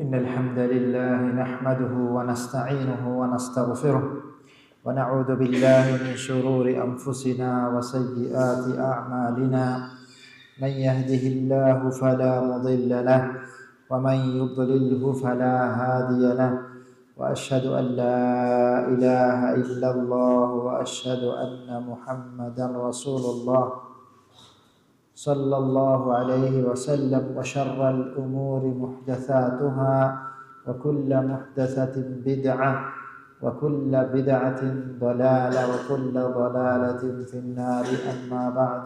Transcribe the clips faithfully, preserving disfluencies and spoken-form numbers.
إن الحمد لله نحمده ونستعينه ونستغفره، ونعوذ بالله من شرور أنفسنا وسيئات أعمالنا. من يهده الله فلا مضل له، ومن يضلله فلا هادي له، وأشهد أن لا إله إلا الله، وأشهد أن محمدا رسول الله، صلى الله عليه وسلم، وشر الأمور محدثاتها، وكل محدثة بدعة، وكل بدعة ضلالة، وكل ضلالة في النار. أما بعد،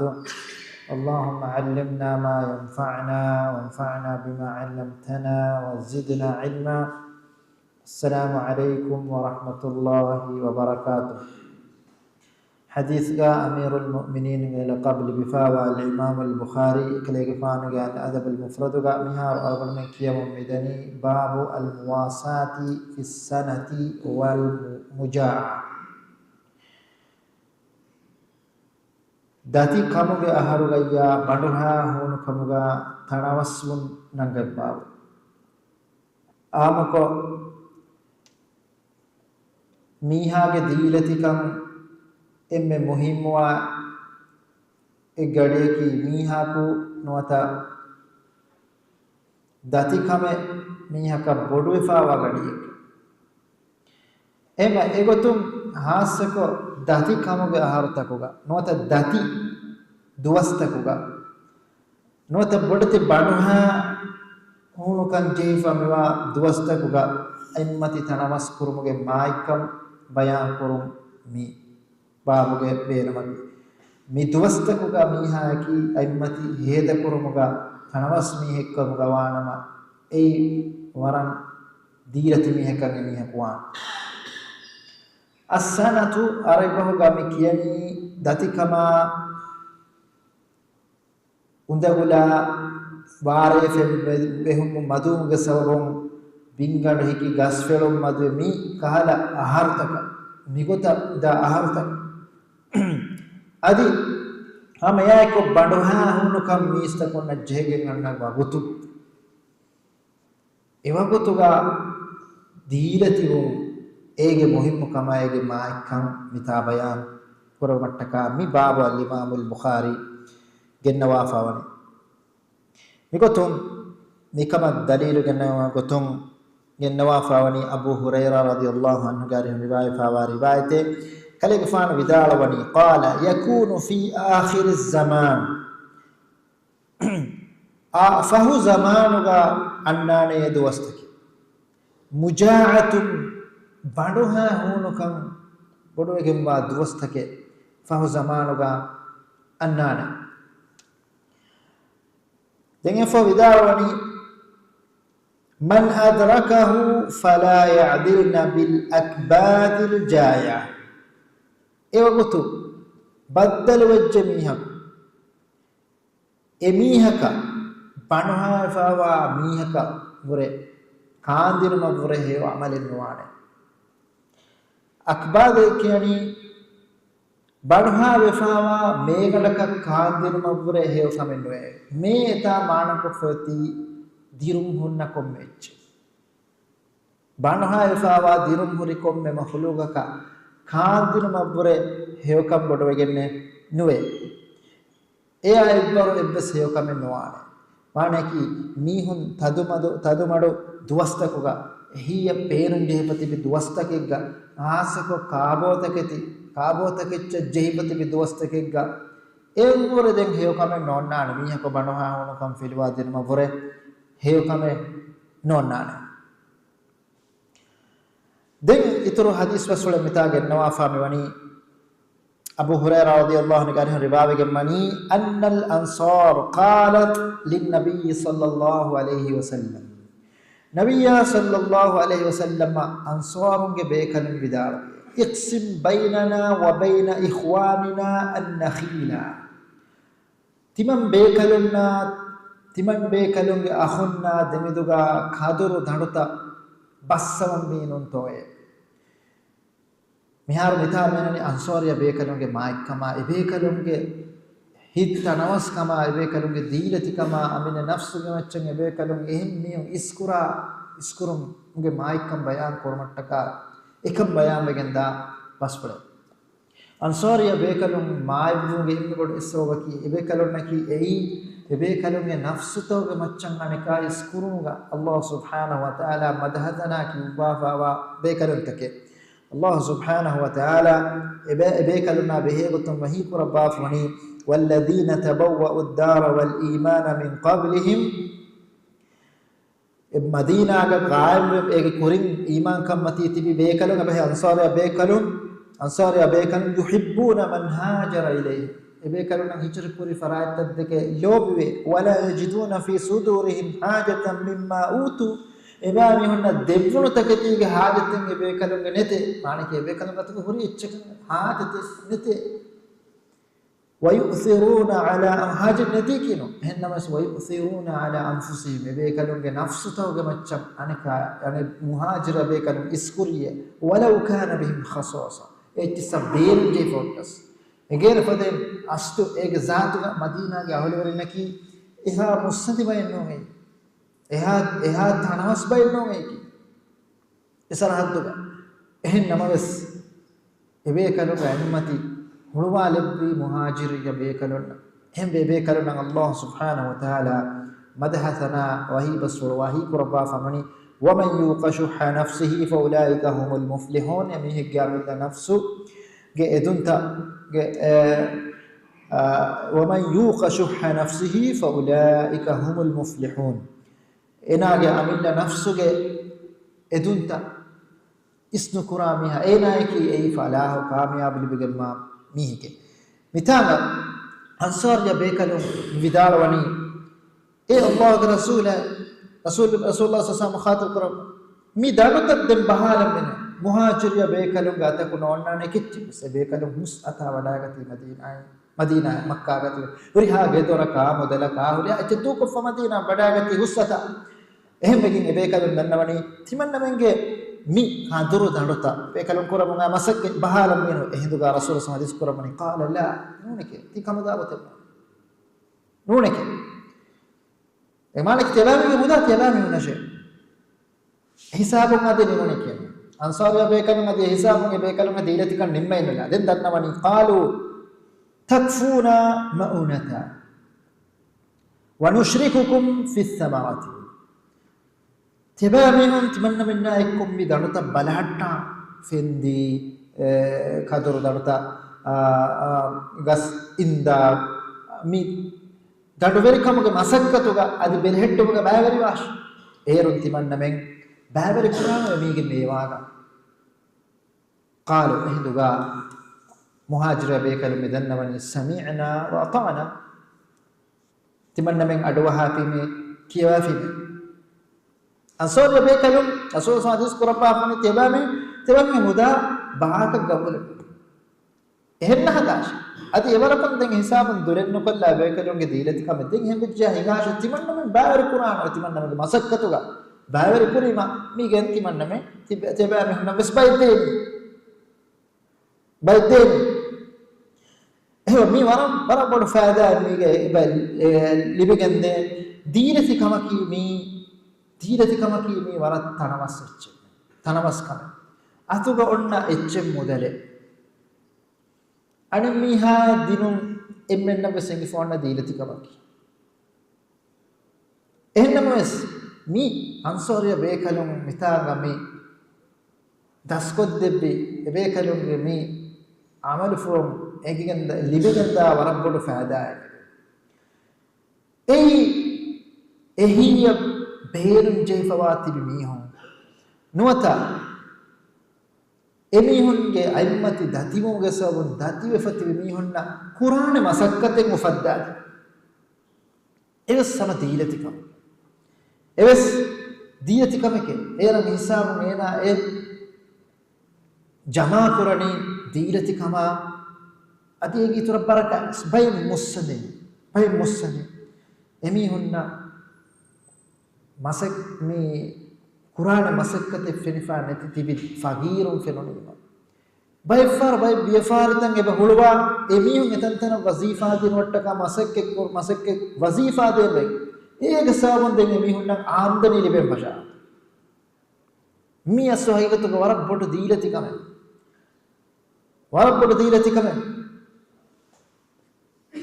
اللهم علمنا ما ينفعنا، وانفعنا بما علمتنا، وزدنا علما. السلام عليكم ورحمة الله وبركاته. ޙަދީޘްގަ އަމީރުލް މުއުމިނީންގެ ލަޤަބު ލިބިފައިވާ އަލްއިމާމުލް ބުޚާރީ އެކަލޭގެފާނުގެ އަލްއަދަބުލް މުފްރަދުގަ މިހާރު އަޅުގަނޑުމެން ކިޔަމުން މިދަނީ، باب المواساة في السنة والمجاعة. ދަތި ކަމުގެ އަހަރުގައްޔާ ބަނޑުހާ ހޫނުކަމުގަ ތަނަވަސްވުން ނަންގަތް ބާބު. އާއްމުކޮށް، މީހާގެ ދީލަތިކަން އެންމެ މުހިއްމުވާ އެއް ގަޑިއަކީ، މީހާއަކު ނުވަތަ ދަތިކަމެއް މީހަކަށް ބޮޑުވެފައިވާ ގަޑިއެއް. އެހެންވެ، އެގޮތުން ހާއްސަކޮށް ދަތި ކަމުގެ އަހަރުތަކުގަ ނުވަތަ ދަތި ދުވަސްތަކުގަ ނުވަތަ ބޮޑެތި ބަނޑުހާ ހޫނުކަން ޖެހިފަ މިވާ ދުވަސްތަކުގަ އަތްމަތި ތަނަވަސް ކުރުމުގެ މާތްކަން ބަޔާން ކުރުން މި ބާބުގެ ބޭނުމަކީ. މި ދުވަސްތަކުގަ މީހާއަކީ އަތްމަތި ހޭދަކުރުމުގަ ތަނަވަސް މީހެއްކަމުގަ ވާނަމަ، އެއީ ވަރަށް ދީލަތި މީހަކަށް އެމީހަކު ވާނެ. އައްސަނަތު އަރަބިބަހުގަ މި ކިޔަނީ ދަތިކަމާ، އުނދަގުލާ ވާރޭ ފެން ވެ-، ވެހުމުން މަދުވުމުގެ ސަބަބުން ބިންގަނޑު ހިކި ގަސްފެޅުން މަދުވެ މި ކަހަލަ އަހަރުތަކަށް މިގޮތަށް ދާ އަހަރުތައް. އަދި ހަމަ އެއާއެކު ބަނޑުހާ ހޫނުކަން މީސްތަކުންނަށް ޖެހިގެން އަންނަ ވަގުތު. އެވަގުތުގަ ދީލަތިވުން އޭގެ މުހިއްމުކަމާ އޭގެ މާތްކަން މިތާ ބަޔާން ކުރެވުމަށްޓަކާ މި ބާބު އަލްއިމާމުލް ބުޚާރީ ގެންނަވާފަވަނީ. މިގޮތުން މިކަމަށް ދަލީލު ގެންނަވާ ގޮތުން ގެންނަވާފަވަނީ އަބޫ ހުރައިރާ ރަޟިޔަﷲ ޢަންހުގެ އަރިހުން ރިވާޔަތްވާ ރިވާޔަތެއް. ކަލޭގެފާނު ވިދާޅުވަނީ، قال يكون في آخر الزمان، އާ، ފަހު ޒަމާނުގަ އަންނާނެ އެ ދުވަސްތަކެއް. مجاعة، ބަނޑުހާ ހޫނުކަން ބޮޑުވެގެންވާ ދުވަސްތަކެއް ފަހު ޒަމާނުގަ އަންނާނެ. ދެން އެފަ ވިދާޅުވަނީ، من أدركه فلا يعدلن بالأكباد الجائعة. އެވަގުތު ބައްދަލުވެއްޖެ މީހަކު އެމީހަކަށް ބަނޑުހާވެފައިވާ މީހަކަށް ވުރެ ކާންދިނުމަށްވުރެ ހެޔޮ ޢަމަލެއް ނުވާނެ. އަކްބާދު ކިޔަނީ ބަނޑުހާވެފައިވާ މޭގަނޑަކަށް ކާންދިނުމަށްވުރެ ހެޔޮ ކަމެއް ނުވޭ. މޭ އެތާ މާނަކޮށްފައޮތީ ދިރުން ހުންނަ ކޮންމެ އެއްޗެއް. ބަނޑުހާވެފައިވާ ދިރުން ހުރި ކޮންމެ މަޚުލޫގަކަށް ކާންދިނުމަށްވުރެ ހެޔޮކަން ބޮޑުވެގެންނެއް ނުވޭ. އެއާ އެއްވަރު އެއްވެސް ހެޔޮކަމެއް ނުވާނެ. މާނައަކީ، މީހުން ތަދުމަދު، ތަދުމަޑު ދުވަސްތަކުގަ، އެހީއަށް ޕޭނުން ޖެހިފަ ތިބި ދުވަސްތަކެއްގަ، ހާއްސަކޮށް ކާބޯތަކެތި، ކާބޯތަކެއްޗަށް ޖެހިފަ ތިބި ދުވަސްތަކެއްގަ، އެއަށްވުރެ ދެން ހެޔޮކަމެއް ނޯންނާނެ. މީހަކު ބަނޑުހާ ހޫނުކަން ފެލުވާދިނުމަށްވުރެ ހެޔޮކަމެއް ނޯންނާނެ. ދެން އިތުރު ޙަދީޘް ބަސްފުޅެއް މިތާ ގެންނަވާފާ މިވަނީ، އަބޫ ހުރައިރާ ރަޟިޔަﷲ ޢަންހުގެ އަރިހުން ރިވާވެގެންވަނީ، أن الأنصار قالت للنبي صلى الله عليه وسلم، ނަބިއްޔާ ޞައްލަﷲ ޢަލައިހި ވަސައްލަމަށް އަންޞާރުންގެ ބޭކަލުން ވިދާޅުވި، اقسم بيننا وبين إخواننا النخيل، ތިމަން ބޭކަލުންނާ، ތިމަން ބޭކަލުންގެ އަޚުންނާ ދެމެދުގާ ކަދުރު ދަނޑުތައް ބައްސަވަންވީނުންތޯއޭ؟ މިހާރު މިތާ މިއަންނަނީ އަންޞާރިއްޔާ ބޭކަލުންގެ މާތްކަމާ، އެބޭކަލުންގެ ހިތް ތަނަވަސްކަމާ، އެބޭކަލުންގެ ދީލަތިކަމާ، އަމިއްލަ ނަފްސުގެ މައްޗަށް އެބޭކަލުން އެހެން މީހުން އިސްކުރާ އިސްކުރުމުގެ މާތްކަން ބަޔާން ކުރުމަށްޓަކާ އެކަން ބަޔާންވެގެންދާ ބަސްފުޅެއް. އަންޞާރިއްޔާ ބޭކަލުން މާތްވުމުގެ އެންމެ ބޮޑު އެއް ސަބަބަކީ، އެބޭކަލުންނަކީ އެއީ އެބޭކަލުންގެ ނަފްސުތަކުގެ މައްޗަށް އަނެކާ އިސްކުރުމުގަ ﷲ ސުބްޙާނަހޫ ވަތަޢާލާ މަދަޙަ ސަނާ ކިޔުއްވާފައިވާ ބޭކަލުންތަކެއް. ﷲ ސުބްޙާނަހޫ ވަތަޢާލާ އެބޭ-، އެބޭކަލުންނާ ބެހޭގޮތުން ވަޙީ ކުރައްވާފަ ވަނީ، وَالَّذِينَ تَبَوَّءُوا الدَّارَ وَالْإِيمَانَ مِنْ قَبْلِهِمْ، އެ މަދީނާގަ ޤާއިމްވެ އޭގެ ކުރިން އީމާންކަން މަތީ ތިބި ބޭކަލުން އެބަހޭ އަންޞާރިއްޔާ ބޭކަލުން، އަންޞާރިއްޔާ ބޭކަލުން، يُحِبُّونَ مَنْ هَاجَرَ إِلَيْهِمْ، އެބޭކަލުންނަށް ހިޖުރަ ކުރި ފަރާތްތައްދެކެ ލޯބިވޭ، وَلَا يَجِدُونَ فِي صُدُورِهِمْ حَاجَةً مِمَّا أُوتُوا، އެބައިމީހުންނަށް ދެއްވުނު ތަކެތީގެ ހާޖަތެއް އެބޭކަލުންގެ ނެތޭ، މާނައަކީ އެބޭކަލުން އަތުގަ ހުރި އެއްޗަކަށް ހާޖަތެއް ނެތޭ. وَيُؤْثِرُونَ عَلَى، ހާޖަތް ނެތީކީނު. އެހެންނަމަވެސް، وَيُؤْثِرُونَ عَلَى أَنْفُسِهِمْ، އެބޭކަލުންގެ ނަފްސުތަކުގެ މައްޗަށް އަނެކާ، އަނެއް މުހާޖިރު އެބޭކަލުން އިސްކުރިއޭ، وَلَوْ كَانَ بِهِمْ خَصَاصَةٌ، އެއްޗިއްސަށް ބޭނުންޖެހިފަ ހުރިޔަސް. އެނގޭނެ ފަދައިން އަސްލު އޭގެ ޒާތުގަ މަދީނާގެ އަހުލުވެރިންނަކީ އެހާ މުއްސަނދި ބައެއް ނޫން އެއީ. އެހާ، އެހާ ތަނަވަސް ބައެއް ނޫން އެއީކީ. އެ ސަރަހައްދުގަ. އެހެން ނަމަވެސް، އެބޭކަލުންގެ އަތްމަތި ހުޅުވާލެއްވީ މުހާޖިރު ބޭކަލުންނަށް. އެހެންވެ އެބޭކަލުންނަށް ﷲ ސުބްޙާނަހޫ ވަތަޢާލާ މަދަޙަ ސަނާ ވަޙީ ބަސްފުޅު ވަޙީ ކުރައްވާ ފަމަނި، وَمَنْ يُوقَ شُحَّ نَفْسِهِ فَأُولَٰئِكَ هُمُ الْمُفْلِحُونَ، އެމީހެއްގެ އަމިއްލަ ނަފްސުގެ އެދުންތައް، ގެ، އެ، އަ، وَمَنْ يُوقَ شُحَّ نَفْسِهِ فَأُولَٰئِكَ هُمُ الْمُفْلِحُونَ. އޭނާގެ އަމިއްލަ ނަފްސުގެ އެދުންތައް އިސްނުކުރާ މީހާ އޭނާއަކީ އެއީ ފަލާޙު ކާމިޔާބު ލިބިގެންވާ މީހެކޭ. މިތާނގަ އަންޞާރިއްޔާ ބޭކަލުން ވިދާޅުވަނީ، އޭ ﷲގެ ރަސޫލާ، ރަސޫލު، ރަސޫލުﷲ ޞައްލަﷲު ޢަލައިހި ވަސައްލަމަ މުޚާޠަބު ކުރަމު، މި ދަނޑުތައް ދެން ބަހާލަންވީނު. މުހާޖިރު ބޭކަލުންގެ އަތަކު ނޯންނާނެ ކިއްޗެއްވެސް. އެބޭކަލުން ހުސް އަތާ ވަޑާގަތީ މަދީނާއިން. މަދީނާ މައްކާގަ ތިބެ ހުރިހާ ގެދޮރަކާ މުދަލަކާ ހުރިހާ އެއްޗެއް ދޫކޮށްފަ މަދީނާ ވަޑާގަތީ ހުސްއަތާ. އެހެންވެގެން އެބޭކަލުން ދަންނަވަނީ ތިމަންނަމެންގެ މި ކަދުރު ދަނޑުތައް ބޭކަލުން ކުރަމުން އާ މަސައްކަތް ބަހާލަންވީނު. އެހިނދުގަ ރަސޫލު ޞައްލަﷲު ޢަލައިހި ވަސައްލަމަ ޙަދީޘް ކުރައްވަނީ، قَالَ لَا، ނޫނެކޭ، ތި ކަމުދާ ގޮތެއް ނޫނެކޭ. އެ މާނައަކީ ތިޔަބައިމީހުންގެ މުދާ ތިޔަބައިމީހުންނަށޭ. ހިސާބުން އަދި ނިމުނީ ކިޔަނީ. އަންޞާރިއްޔާ ބޭކަލުން އަދި ހިސާބުން އެ ބޭކަލުންގެ ދީލަތިކަން ނިންމައިނުލާ. ދެން ދަންނަވަނީ، قَالُوا تَكْفُونَا مَؤُونَةً وَنُشْرِكُكُمْ فِي الثَّمَرَةِ. ތިބާމީހުން ތިމަންނަމެންނާ އެއްކޮށް މި ދަނޑުތައް ބަލަހައްޓާ ފެންދީ، އެ، ކަދުރު ދަނޑުތައް، އާ، އާ، ގަސް އިންދާ މި ދަނޑުވެރިކަމުގެ މަސައްކަތުގަ އަދި ބެލެހެއްޓުމުގަ ބައިވެރިވާށި. އޭރުން ތިމަންނަމެން ބައިވެރި ކުރާނަމޭ މީގެ މޭވާގަ. قَالُوا، އެހިނދުގަ މުހާޖިރު ބޭކަލުން މި ދަންނަވަނީ، سَمِعْنَا وَأَطَعْنَا. ތިމަންނަމެން އަޑުއަހާފީމޭ، ކިޔަވާފީމޭ. އަންޞާރިއްޔާ ބޭކަލުން ރަސޫލު ޙަދީޘް ކުރައްވާފަނި ތިބާމީ، ތިބާމީ މުދާ ބަހާކަށް ގަބޫލެއް އެހެންނަ ހަދާށި. އަދި އެވަރަކުން ދެން ހިސާބުން ދުރެއްނުކޮށްލާ ބޭކަލުންގެ ދީލަތިކަމެއް ދެން އެހެން ވެއްޖާ ހިނގާށި، ތިމަންނަމެން ބައިވެރި ކުރާނަމޭ ތިމަންނަމެންގެ މަސައްކަތުގަ ބައިވެރި ކުރީމަ މީގެން ތިމަންނަމެން ތިބެ-، ތިބާމީހުންނަށް ވެސް ބައެއް ދޭނީ. ބައެއް ދޭނީ. އެހެން މީ ވަރަށް، ވަރަށް ބޮޑު ފައިދާއެއް މީގެ އެބަ-، އެ ލިބިގެންދޭ ދީލަތިކަމަކީ މީ، ދީލަތިކަމަކީ މީ ވަރަށް ތަނަވަސް އެއްޗެއް. ތަނަވަސް ކަމެއް. އަތުގަ އޮންނަ އެއްޗެއް މުދަލެއް. އަނެއް މީހާއަށް ދިނުން އެންމެންނަށް ވެސް އެނގިފަ އޮންނަ ދީލަތިކަމަކީ. އެހެންނަމަވެސް، މި އަންޞާރިއްޔާ ބޭކަލުން މިތާގަ މި ދަސްކޮށްދެއްވި އެބޭކަލުންގެ މި އަމަލުފުޅުން އެނގިގެންދަ-، ލިބިގެންދާ ވަރަށް ބޮޑު ފައިދާއެއް. އެއީ، އެހީއަށް ބޭނުން ޖެހިފަވާ ތިބި މީހުން ނުވަތަ އެމީހުންގެ އަތްމަތި ދަތިވުމުގެ ސަބަބުން ދަތިވެފަ ތިބި މީހުންނަށް ކުރާނެ މަސައްކަތެއް އުފައްދާދޭ. އެވެސް ހަމަ ދީލަތިކަމެއް. އެވެސް ދީލަތިކަމެކޭ. އޭރަށް ހިސާބުން އޭނާ އެ ޖަމާކުރަނީ ދީލަތިކަމާ އަދި އޭގެ އިތުރަށް ބަރަކާތް. ބައެއް މުއްސަނދިން، ބައެއް މުއްސަނދިން. އެމީހުންނަށް މަސައް-، މި ކުރާނެ މަސައްކަތެއް ފެނިފާ ނެތި ތިބި ފަގީރުން ފެނުނީމަ. ބައެއްފަހަރު ބައެއް ވިޔަފާރިތައް އެބަ ހުޅުވާ، އެމީހުން އެތަންތަނަށް ވަޒީފާ ދިނުމަށްޓަކާ މަސައްކަތް ކުރ-، މަސައްކަތް ވަޒީފާ ދޭން ވެ. އޭގެ ސަބަބުން ދެން އެމީހުންނަށް އާމްދަނީ ލިބެން ފަށާ. މި އަސްލު ހަގީގަތުގަ ވަރަށް ބޮޑު ދީލަތި ކަމެއް. ވަރަށް ބޮޑު ދީލަތި ކަމެއް.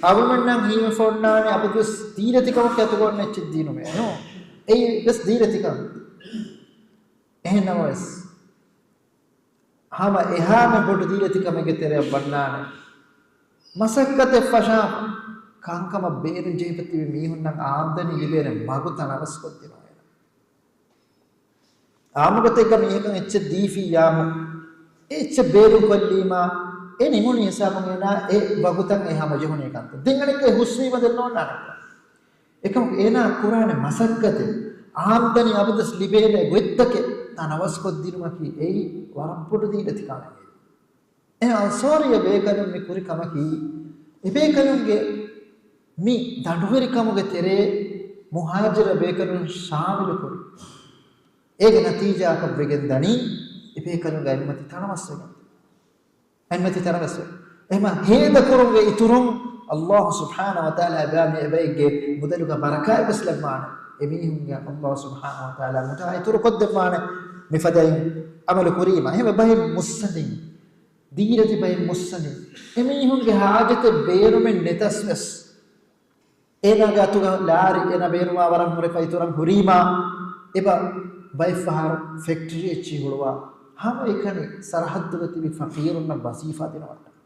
އަޅުމެންނަށް ހީވެފަ އޮންނާނެ އަބަދުވެސް ދީލަތި ކަމަކީ އަތުގަ އޮންނަ އެއްޗެއް ދީނުމޭ. ނޫން. އެއީ ވެސް ދީލަތި ކަމެއް. އެހެން ނަމަވެސް، ހަމަ އެހާމެ ބޮޑު ދީލަތި ކަމެއްގެ ތެރެއަށް ވަންނާނެ. މަސައްކަތެއް ފަށާފަ، ކަންކަމަށް ބޭނުން ޖެހިފަ ތިބި މީހުންނަށް އާމްދަނީ ލިބޭނެ މަގު ތަނަވަސްކޮށްދިނުމޭ. އާއްމުގޮތެއްގަ މީހަކަށް އެއްޗެއް ދީފިއްޔާމު، އެ އެއްޗެއް ބޭރުން ކޮށްލީމާ، އެ ނިމުނު ހިސާބުން އޭނާ އެ ވަގުތަށް އެ ހަމަޖެހުނީ ކަންތައް. ދެން އަނެއްކާ ހުސްވީމަ ދެން ނޯންނާނެ. އެކަމަކު އޭނާ ކުރާނެ މަސައްކަތެއް، އާމްދަނީ އަބަދުވެސް ލިބޭނެ ގޮތްތަކެއް ތަނަވަސްކޮށްދިނުމަކީ އެއީ ވަރަށް ބޮޑު ދީލަތި ކަމެއް. އެ އަންސާރިއްޔަ ބޭކަލުން މި ކުރި ކަމަކީ، އެބޭކަލުންގެ މި ދަނޑުވެރިކަމުގެ ތެރޭ މުހާޖިރަ ބޭކަލުން ޝާމިލު ކުރި. އޭގެ ނަތީޖާއަކަށް ވެގެން ދަނީ، އެބޭކަލުންގެ އަތްމަތި ތަނަވަސްވެގެން. އަތްމަތި ތަނަވަސްވެ. އެހެމަ ހޭދަކުރުމުގެ އިތުރުން، ﷲ ސުބްޙާނަހޫ ވަތަޢާލާ އެބައިމީ އެބައެއްގެ މުދަލުގަ ބަރަކާތް ވެސް ލައްވާނެ. އެމީހުންގެ ﷲ ސުބްޙާނަހޫ ވަތަޢާލާ މުތާ އިތުރު ކޮށްދެއްވާނެ. މިފަދައިން ޢަމަލު ކުރީމަ. އެހެމަ ބައެއް މުއްސަނދިން، ދީލަތި ބައެއް މުއްސަނދިން، އެމީހުންގެ ހާޖަތެއް ބޭނުމެއް ނެތަސް ވެސް، އޭނާގެ އަތުގަ ލާރި، އޭނާ ބޭނުމާ ވަރަށް ހުރެފަ އިތުރަށް ހުރީމާ، އެބަ ބައެއްފަހަރު ފެކްޓަރީ އެއްޗިހި ހުޅުވާ، ހަމައެކަނި ސަރަހައްދުގަ ތިބި ފަޤީރުންނަށް ވަޒީފާ ދިނުމަށްޓަކާ.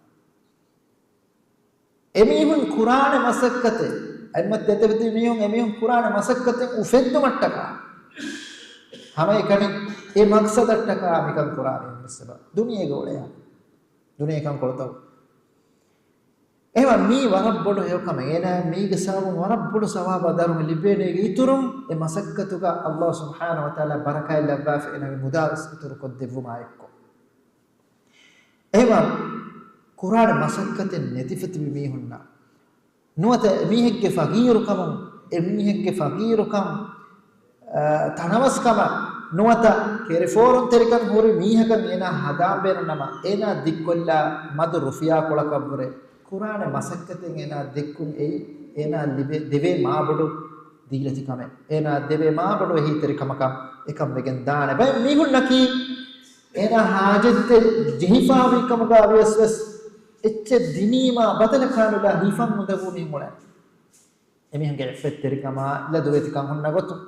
އެމީހުން ކުރާނެ މަސައްކަތެއް، އަތްމަތި ދެތެރެ ތިބި މީހުން، އެމީހުން ކުރާނެ މަސައްކަތެއް އުފެއްދުމަށްޓަކާ، ހަމައެކަނި އެ މަޤްޞަދަށްޓަކާ މިކަން ކުރާ މީހުން ވެސް އެބަ ދުނިޔޭގަ އުޅޭ ހާ. ދުނިޔެ ކަންކޮޅުތައް. އެހެންވީމަ މީ ވަރަށް ބޮޑު ހެޔޮކަމެއް. އޭނާ މީގެ ސަބަބުން ވަރަށް ބޮޑު ސަވާބާ ދަރުމަ ލިބޭނެ. އޭގެ އިތުރުން އެ މަސައްކަތުގަ ﷲ ސުބްޙާނަހޫ ވަތަޢާލާ ބަރަކާތް ލައްވާފަ އޭނާގެ މުދާ ވެސް އިތުރު ކޮށްދެއްވުމާ އެއްކޮށް. އެހެންވީމަ ކުރާނެ މަސައްކަތެއް ނެތިފަ ތިބި މީހުންނަށް ނުވަތަ އެމީހެއްގެ ފަޤީރުކަމުން، އެމީހެއްގެ ފަޤީރުކަން، އާ، ތަނަވަސްކަމަށް ނުވަތަ ކެރިފޯރުންތެރިކަން ހުރި މީހަކަށް އޭނާ ހަދާން ބޭނުން ނަމަ، އޭނާ ދިއްކޮށްލާ މަދު ރުފިޔާ ކޮޅަކަށްވުރެ ކުރާނެ މަސައްކަތެއް އޭނާ ދެއްކުން އެއީ އޭނާ ލިބޭ، ދެވޭ މާބޮޑު ދީލަތިކަމެއް. އޭނާ ދެވޭ މާބޮޑު އެހީތެރިކަމަކަށް އެކަން ވެގެން ދާނެ. ބައެއް މީހުންނަކީ އޭނާ ހާޖަތްތެރި ޖެހިފާވީ ކަމުގަ ވިޔަސް ވެސް އެއްޗެއް ދިނީމާ ބަދަލަކާ ނުލާ ހިފަން އުނދަގޫ މީހުން އުޅޭ. އެމީހުންގެ އެއްފަތްތެރިކަމާ ލަދުވެތިކަން ހުންނަ ގޮތުން.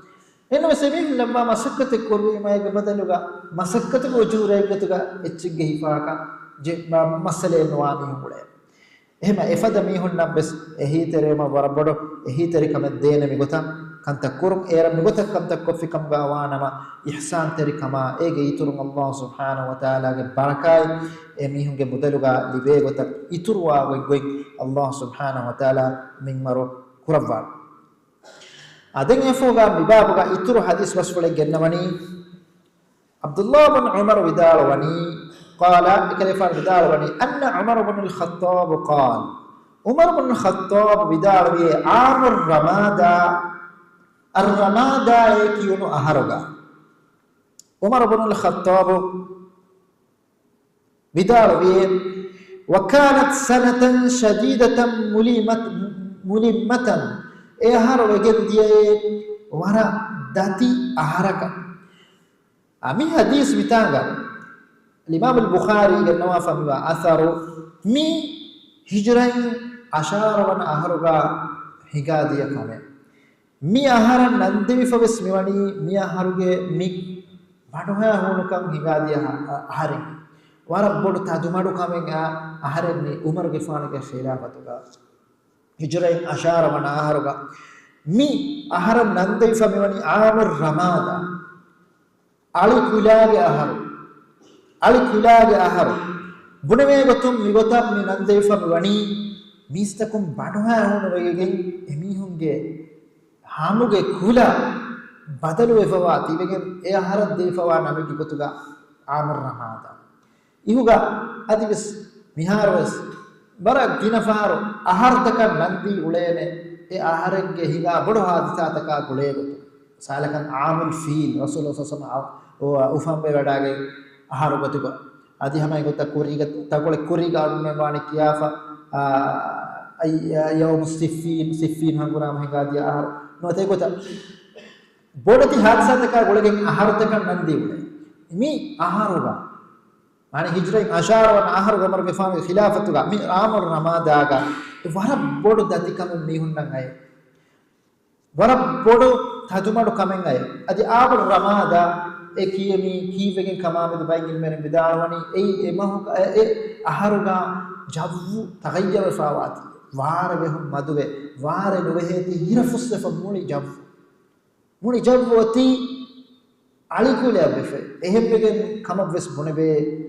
އެންނަމަސް އެމީހުން ލައްވާ މަސައްކަތެއް ކުރުވީމާ އޭގެ ބަދަލުގަ މަސައްކަތުގެ އުޖޫރައެއްގެ ގޮތުގަ އެއްޗެއްގެ ހިފާކަށް ޖެ-، މަ-، މައްސަލައެއް ނުވާ މީހުން އުޅޭ. އެހެމަ އެފަދަ މީހުންނަށް ވެސް އެހީތެރިވުމަށް ވަރަށް ބޮޑު އެހީތެރިކަމެއް ދޭނެ މިގޮތަށް ކަންތައް ކުރުން. އޭރަށް މިގޮތަށް ކަންތައް ކޮށްފި ކަމުގަ ވާނަމަ، އިޙްސާންތެރިކަމާ އޭގެ އިތުރުން ﷲ ސުބްޙާނަހޫ ވަތަޢާލާގެ ބަރަކާތް އެމީހުންގެ މުދަލުގަ ލިބޭ ގޮތަށް އިތުރުވާ ގޮތްގޮތް ﷲ ސުބްޙާނަހޫ ވަތަޢާލާ މިންވަރު ކުރައްވާނެ. އާ، ދެން އެފޯގަ މިބާބުގަ އިތުރު ޙަދީޘް ބަސްފުޅެއް ގެންނަވަނީ، ޢަބްދުﷲ ބިން ޢުމަރު ވިދާޅުވަނީ، ޤާލަ، އެކަލޭފާނު ވިދާޅުވަނީ، އަންނަ ޢުމަރު ބިނުލް ޚައްޠާބު ޤާލް، ޢުމަރު ބިނުލް ޚައްޠާބު ވިދާޅުވިއޭ، ޢާމުއް ރަމާދާ، އައްރަމާދާއޭ ކިޔުނު އަހަރުގަ. ޢުމަރު ބިނުލް ޚައްޠާބު ވިދާޅުވިއޭ، ވަކާނަތް ސަނަތަން ޝަދީދަތަން މުލިމަތް-، މުލިއްމަތަން، އެ އަހަރު ވެގެން ދިޔައޭ ވަރަށް ދަތި އަހަރަކަށް. އަ، މި ޙަދީޘް މިތާނގަ އިމާމުލް ބުޚާރީ ގެންނަވާފަ މިވާ އަސަރު މި ހިޖުރައިން އަށާރަ ވަނަ އަހަރުގަ ހިނގާދިޔަ ކަމެއް. މި އަހަރަށް ނަންދެވިފަ ވެސް މިވަނީ މި އަހަރުގެ މި ބަނޑުހައި ހޫނުކަން ހިނގާދިޔަ އަ-، އަހަރެއް. ވަރަށް ބޮޑު ތަދުމަޑު ކަމެއް އަ-، އަހަރެއް މި ޢުމަރުގެފާނުގެ ޚިލާފަތުގަ. ހިޖުރައިން އަށާރަ ވަނަ އަހަރުގަ މި އަހަރަށް ނަންދެވިފަ މިވަނީ ޢާމުއް ރަމާދާ. އަޅި ކުލާގެ އަހަރު. އަޅި ކުލާގެ އަހަރު. ބުނެވޭ ގޮތުން މިގޮތަށް މި ނަންދެވިފަ މިވަނީ މީސްތަކުން ބަނޑުހައި ހޫނުވެގެން އެމީހުންގެ ހަމުގެ ކުލަ ބަދަލުވެފަވާ ތިބެގެން އެ އަހަރަށް ދެވިފަވާ ނަމެއްގެ ގޮތުގަ ޢާމުއް ރަމާދާ. އިހުގަ އަދިވެސް މިހާރުވެސް ވަރަށް ގިނަ ފަހަރު އަހަރުތަކަށް ނަންދީ އުޅޭނެ، އެ އަހަރެއްގެ ހިނގާ ބޮޑު ހާދިސާތަކާ ގުޅޭ ގޮތުން. މިސާލަކަށް ޢާމުލް ފީލް، ރަސޫލު ޞައްލަﷲު ޢަލައިހި ވަސައްލަމަ އު-، އު-، އުފަންވެވަޑާގެ އަހަރު ގޮތުގަ. އަދި ހަމަ އެގޮތަށް ކުރީގަ، ތަންކޮޅެއް ކުރީގަ އަޅުގަނޑުމެން ވާނެ ކިޔާފަ، އާ، އައް-، ޔައުމު ޞިއްފީން، ޞިއްފީން ހަނގުރާމަ ހިނގާދިޔަ އަހަރު. ނުވަތަ އެގޮތަށް ބޮޑެތި ހާދިސާތަކާ ގުޅިގެން އަހަރުތަކަށް ނަންދީ އުޅޭ. މި އަހަރުގަ، މާނަ ހިޖްރައިން އަށާރަ ވަނަ އަހަރުގަ ޢުމަރުގެފާނުގެ ޚިލާފަތުގަ މި ޢާމު ރަމާދާގަ ވަރަށް ބޮޑު ދަތިކަމެއް މީހުންނަށް އައި. ވަރަށް ބޮޑު ތަދުމަޑު ކަމެއް އައި. އަދި ޢާމު ރަމާދާ އެ ކިޔެމީ ކީއްވެގެން ކަމާމެދު ބައެއް ޢިލްމުވެރިން ވިދާޅުވަނީ އެއީ އެ މަހުގަ، އެ، އެ އަހަރުގަ ޖައްވު ތަޣައްޔަރުވެފަވާތީ. ވާރެ ވެހުން މަދުވެ، ވާރެ ނުވެހޭތީ ހިރަފުސްވެފަ މުޅި ޖައްވު. މުޅި ޖައްވު އޮތީ އަޅިކުލައަށްވެފަ. އެހެންވެގެން ކަމަށްވެސް ބުނެވޭ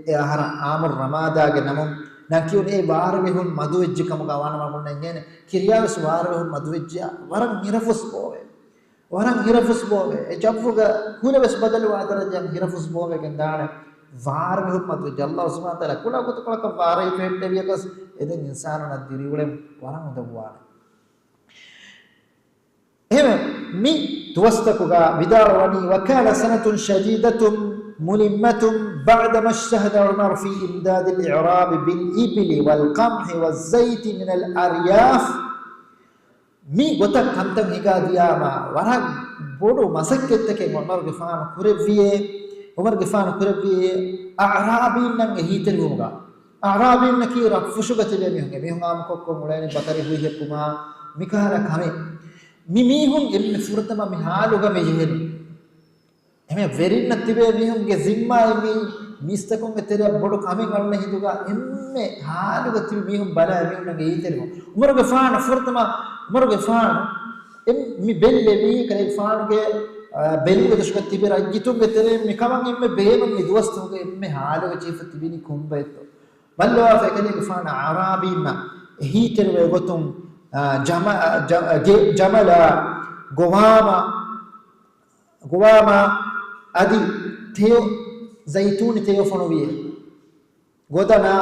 އެ އަހަރަށް ޢާމު ރަމާދާގެ ނަމުން ނަން ކިޔުނު. އެ ވާރެވެހުން މަދުވެއްޖެ ކަމުގަ ވާނަމަ ބުނަން އެނގޭނެ. ކިރިޔާވެސް ވާރެވެހުން މަދުވެއްޖެޔާ ވަރަށް ހިރަފުސް ބޯވޭ. ވަރަށް ހިރަފުސް ބޯވޭ. އެ ޖައްވުގަ ކުލަވެސް ބަދަލުވާ ދަރަޖައަށް ހިރަފުސް ބޯވެގެން ދާނެ. ވާރެވެހުން މަދުވެއްޖެ. ﷲ ސުބްޙާނަހޫ ވަތަޢާލާ ކުޅަ ގޮތަކަށް ވާރެވިފަ ހެއްޓެވިޔަކަސް އެދެން އިންސާނުންނަށް ދިރިއުޅެން ވަރަށް އުނދަގޫވާނެ. އެހެންވެ، މި ދުވަސްތަކުގަ ވިދާޅުވަނީ، وكان سنة شديدة ملمة بعدما اجتهد عمر في إمداد الأعراب بالإبل والقمح والزيت من الأرياف. މި ގޮތަށް ކަންތައް ހިނގާ ދިޔާމާ، ވަރަށް ބޮޑު މަސައްކަތްތަކެއް ޢުމަރުގެފާނު ކުރެއްވިއޭ، ޢުމަރުގެފާނު ކުރެއްވިއޭ އަޢްރާބީންނަށް އެހީތެރިވުމުގަ. އަޢްރާބީންނަކީ ރަށްފުށުގަ ތިބޭ މީހުން. އެމީހުން އާއްމުކޮށްކޮށް އުޅޭނީ ބަކަރި ހުއި ހެއްޕުމާ މިކަހަލަ ކަމެއް. މި މީހުން އެންމެ ފުރަތަމަ މި ހާލުގަ މި ޖެހެނީ. އެމެ ވެރިންނަށް ތިބޭ މީހުންގެ ޒިންމާއެއް މީ މީސްތަކުންގެ ތެރެއަށް ބޮޑު ކަމެއް އަންނަ ހިނދުގަ އެންމެ ހާލުގަ ތިބި މީހުން ބަލާ އެމީހުންނަށް އެހީތެރިވުން. ޢުމަރުގެފާނު ފުރަތަމަ، ޢުމަރުގެފާނު އެ މި ބެއްލެވީ ކަލޭގެފާނުގެ، އާ، ބެލުމުގެ ދަށުގަ ތިބި ރައްޔިތުންގެ ތެރެއިން މިކަމަށް އެންމެ ބޭނުން މި ދުވަސްތަކުގަ އެންމެ ހާލުގަ ޖެހިފަ ތިބިނީ ކޮންބައެއްތޯ؟ ބައްލަވާފަ އެކަލޭގެފާނަށް އަޢްރާބީންނަށް އެހީތެރިވޭ ގޮތުން، އާ، ޖަމަ-، އާ، ޖަ-، ގެ-، ޖަމަލާ، ގޮވާމަ، ގޮވާމަ އަދި ތެޔޮ، ޒައިތޫނި ތެޔޮ ފޮނުވިއޭ. ގޮދަނާ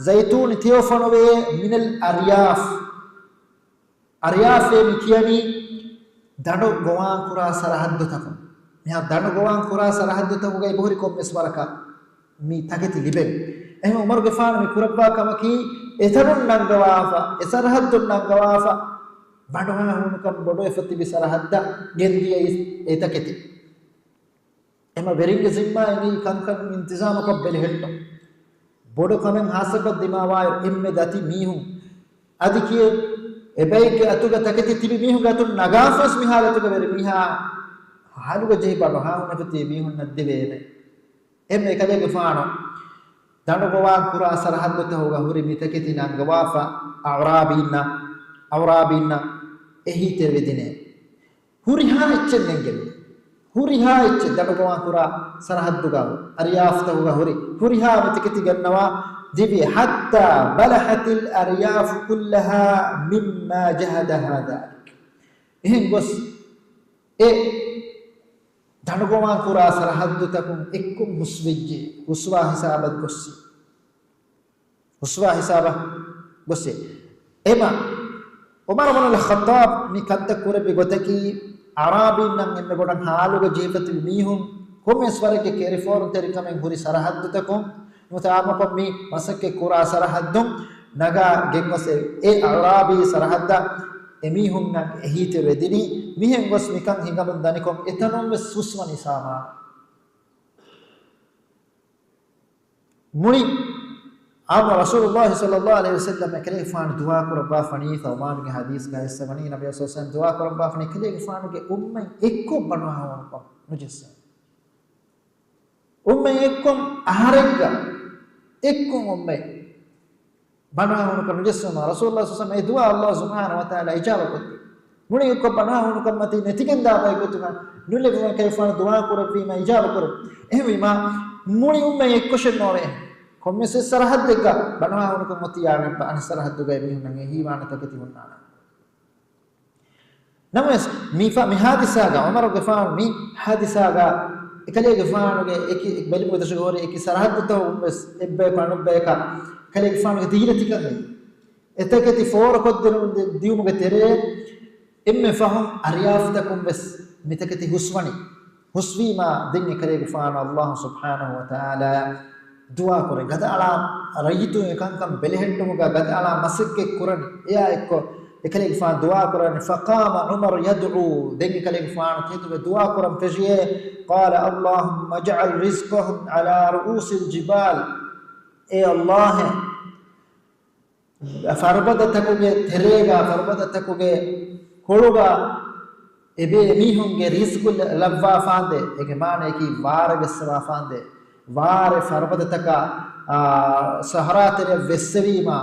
ޒައިތޫނި ތެޔޮ ފޮނުވޭ މިނަލް އަރްޔާފް. އަރްޔާފޭ މި ކިޔަނީ ދަނޑު ގޮވާން ކުރާ ސަރަހައްދުތަކުން. މިހާ ދަނޑު ގޮވާން ކުރާ ސަރަހައްދުތަކުގައި ބުހުރި ކޮންމެސް ވަރަކަށް މި ތަކެތި ލިބެން. އެހެން ޢުމަރުގެފާނު މި ކުރައްވާ ކަމަކީ، އެތަނުން ނަންގަވާފަ، އެ ސަރަހައްދުން ނަންގަވާފަ، ބަނޑުހައިހޫނުކަން ބޮޑުވެފަ ތިބި ސަރަހައްދަށް ގެންދިޔައީ އެ ތަކެތި. އެމަ ވެރިންގެ ޒިންމާއެއް މީ ކަންކަން އިންތިޒާމުކޮށް ބެލެހެއްޓުން. ބޮޑު ކަމެއް ހާއްސަކޮށް ދިމާވާއިރު އެންމެ ދަތި މީހުން އަދި ކިޔެ އެބައެއްގެ އަތުގަ ތަކެތި ތިބި މީހުންގެ އަތުން ނަގާފަވެސް މި ހާލަތުގަ ވެރި މީހާ ހާލުގަ ޖެހި ބަނޑުހައިހޫނެފަ ތިބި މީހުންނަށް ދެވޭނެ. އެންމެ އެކަލޭގެފާނު ދަނޑުގޮވާން ކުރާ ސަރަހައްދުތަކުގަ ހުރި މި ތަކެތި ނަންގަވާފަ އަޢްރާބީންނަށް، އަޢްރާބީންނަށް އެހީތެރިވެދިނޭ. ހުރިހާ އެއްޗެއް ނެންގެން. ހުރިހާ އެއްޗެއް ދަނޑުގޮވާން ކުރާ ސަރަހައްދުގަ ހުރި، އަރްޔާފްތަކުގަ ހުރި، ހުރިހާ މި ތަކެތި ގަންނަވާ ދެވި، حتى بلحت الأرياف كلها مما جهدها ذلك. އެހެން ގޮސް އެ ދަނޑުގޮވާން ކުރާ ސަރަހައްދުތަކުން އެއްކޮށް ހުސްވެއްޖެ، ހުސްވާ ހިސާބަށް ގޮއްސި. ހުސްވާ ހިސާބަށް ގޮއްސި. އެމަ، ޢުމަރު ބުނުލް ޚައްޠާބް މި ކަންތައް ކުރެއްވި ގޮތަކީ، އަޢްރާބީންނަށް އެންމެ ބޮޑަށް ހާލުގަ ޖެހިފަ ތިބި މީހުން ކޮންމެސް ވަރެއްގެ ކެރިފޯރުންތެރިކަމެއް ހުރި ސަރަހައްދުތަކުން، ނުވަތަ އާއްމުކޮށް މި މަސައްކަތް ކުރާ ސަރަހައްދުން ނަގާ ގެންގޮސް އެ، އެ އަޢްރާބީ ސަރަހައްދަށް އެމީހުންނަށް އެހީތެރިވެދިނީ. މިހެން ގޮސް މިކަން ހިނގަމުން ދަނިކޮށް އެތަނުން ވެސް ހުސްވަނީ ސާމާނު. މުޅި އާއްމު ރަސޫލުﷲ ޞައްލަﷲ ޢަލައިހި ވަސައްލަމް އެކަލޭގެފާނު ދުޢާ ކުރައްވާފަނީ، ޘައުބާންގެ ޙަދީޘްގައި އައިސްވަނީ، ނަބީ ޞައްލަﷲ ޢަލައިހި ވަސައްލަމް ދުޢާ ކުރައްވާފަނީ އެކަލޭގެފާނުގެ އުއްމަތް އެއްކޮށް ބަނޑުހައިހޫނުކަން ނުޖެއްސަން. އުއްމަތް އެއްކޮށް އަހަރެއްގަ އެއްކޮށް އުއްމަތް ބަނޑުހައިހޫނުކަން ނުޖެއްސުނު. ރަސޫލުﷲ ޞައްލަﷲ ޢަލައިހި ވަސައްލަމް އެ ދުޢާ ﷲ ސުބްޙާނަހޫ ވަތަޢާލާ އިޖާބަކޮށްދިން. މުޅި އެއްކޮށް ބަނޑުހައިހޫނުކަން މަތީ ނެތިގެންދާ ބައިކޮށް ނުލެވުމަށް ކަލޭގެފާނު ދުޢާ ކުރެއްވީމަ އިޖާބަ ކުރެއްވި. އެހެންވީމާ، މުޅި އުއްމަތް އެއްކޮށެއް ނޯވޭ. ކޮންމެސް ސަރަހައްދެއްގަ ބަނޑުހައިހޫނުކަން އޮތީ އަނެއް ސަރަހައްދުގައި މީހުންނަށް އެހީވާނެ ތަކެތި ހުންނާނެ. ނަމަވެސް، މި ފަ-، މި ހާދިސާގަ، ޢުމަރުގެފާނު މި ހާދިސާގަ އެކަލޭގެފާނުގެ އެކި ބެލުމުގެ ދަށުގަ ހުރި އެކި ސަރަހައްދުތަކުން ވެސް އެއްބަޔަކު އަނެއްބަޔަކަށް ކަލޭގެފާނުގެ ދީލަތިކަން އެ އެތަކެތި ފޯރުކޮށްދިނުމުގެ ތެރޭ، އެންމެ ފަހުން އަރިޔާފްތަކުން ވެސް މިތަކެތި ހުސްވަނީ. ހުސްވީމާ ދެން އެކަލޭގެފާނު ﷲ ސުބްޙާނަހޫ ވަތަޢާލާއަށް ދުޢާ ކުރޭ. ގަދައަޅާ ރައްޔިތުން އެކަންކަން ބެލެހެއްޓުމުގަ ގަދައަޅާ މަސައްކަތް ކުރަނީ. އެއާ އެއްކޮށް އެކަލޭގެފާނު ދުޢާ ކުރާނެ. فقام عمر يدعو، ދެން އެކަލޭގެފާނު ތެދުވެ ދުޢާ ކުރަން ފެށިއޭ. قال اللهم اجعل رزقهم على رؤوس الجبال، އޭ ﷲ، ފަރުބަދަތަކުގެ ތެރޭގަ، ފަރުބަދަތަކުގެ ކޮޅުގަ އެބޭ މީހުންގެ ރިޒްޤު ލަ-، ލައްވާފާނދޭ، އޭގެ މާނަޔަކީ ވާރެ ވެއްސަވާފާނދޭ. ވާރެ ފަރުބަދަތަކާ، އާ، ސަހަރާ ތެރެއަށް ވެއްސެވީމާ،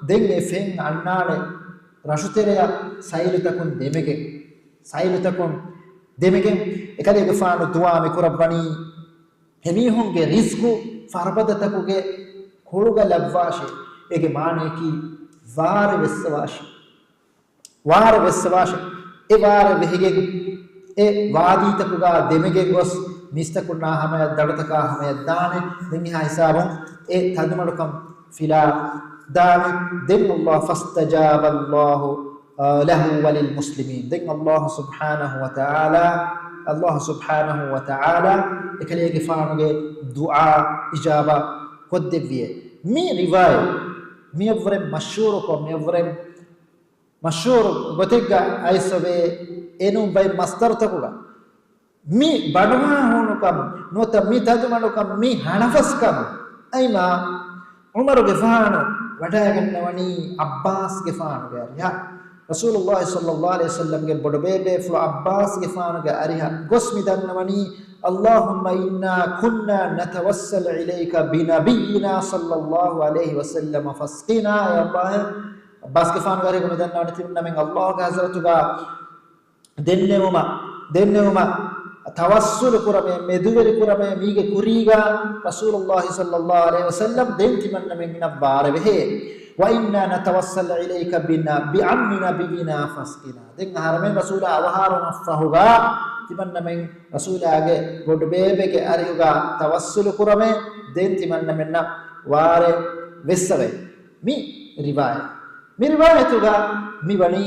ދެން އެ ފެން އަންނާނެ ރަށުތެރެއަށް ސައިލުތަކުން ދެމެގެން، ސައިލުތަކުން ދެމެގެން. އެކަލޭގެފާނު ދުޢާ މި ކުރައްވަނީ، އެމީހުންގެ ރިޒްޤު ފަރުބަދަތަކުގެ ކޮޅުގަ ލައްވާށޭ. އޭގެ މާނަޔަކީ ވާރެ ވެއްސަވާށޭ. ވާރެ ވެއްސަވާށޭ. އެ ވާރެ ވެހިގެން އެ ވާދީތަކުގަ ދެމެގެން ގޮސް މީސްތަކުންނާ ހަމަޔަށް ދަޑުތަކާ ހަމަޔަށް ދާނެ. ދެން އެހާ ހިސާބުން އެ ތަދުމަޑުކަން ފިލާ ދާނެ. ދެން ﷲ، فاستجاب الله، އާ، له وللمسلمين. ދެން ﷲ ސުބްޙާނަހޫ ވަތަޢާލާ، ﷲ ސުބްޙާނަހޫ ވަތަޢާލާ އެކަލޭގެފާނުގެ ދުޢާ އިޖާބަ ކޮށްދެއްވިއޭ. މި ރިވާޔަތް މިއަށްވުރެން މަޝްހޫރުކޮށް، މިއަށްވުރެން މަޝްހޫރު ގޮތެއްގަ އައިސްވޭ، އެނޫން ބައެއް މަސްދަރުތަކުގަ މި ބަނޑުހާ ހޫނުކަން ނުވަތަ މި ތަދުމަޑުކަން، މި ހަނަފަސްކަން އައިމާ ޢުމަރުގެފާނު ވަޑައިގަންނަވަނީ ޢައްބާސްގެފާނުގެ އަރިހަށް. ރަސޫލުﷲ ޞައްލަﷲ ޢަލައިހި ވަސައްލަމްގެ ބޮޑުބޭބޭފުޅު ޢައްބާސްގެފާނުގެ އަރިހަށް ގޮސް މި ދަންނަވަނީ، اللهم إنا كنا نتوسل إليك بنبينا صلى الله عليه وسلم فاسقنا. އޭ ﷲ، ޢައްބާސްގެފާނުގެ އަރިހަށް މި ދަންނަވަނީ ތިމަންނަމެން ﷲގެ ޙަޟްރަތުގަ ދެންނެވުމަށް، ދެންނެވުމަށް، ތަވައްސުލު ކުރަމޭ، މެދުވެރި ކުރަމޭ، މީގެ ކުރީގަ ރަސޫލުﷲ ޞައްލަﷲ ޢަލައިހި ވަސައްލަމް ދެން ތިމަންނަމެންނަށް ވާރެ ވެހޭ. وإنا نتوسل إليك بن-، بعم نبينا فاسقنا. ދެން އަހަރެމެން ރަސޫލާ އަވަހާރަވުމަށްފަހުގަ ތިމަންނަމެން ރަސޫލާގެ ބޮޑުބޭބެގެ އަރިހުގަ ތަވައްސުލު ކުރަމޭ، ދެން ތިމަންނަމެންނަށް ވާރެ ވެއްސަވޭ. މި ރިވާޔަތް، މި ރިވާޔަތުގަ މި ވަނީ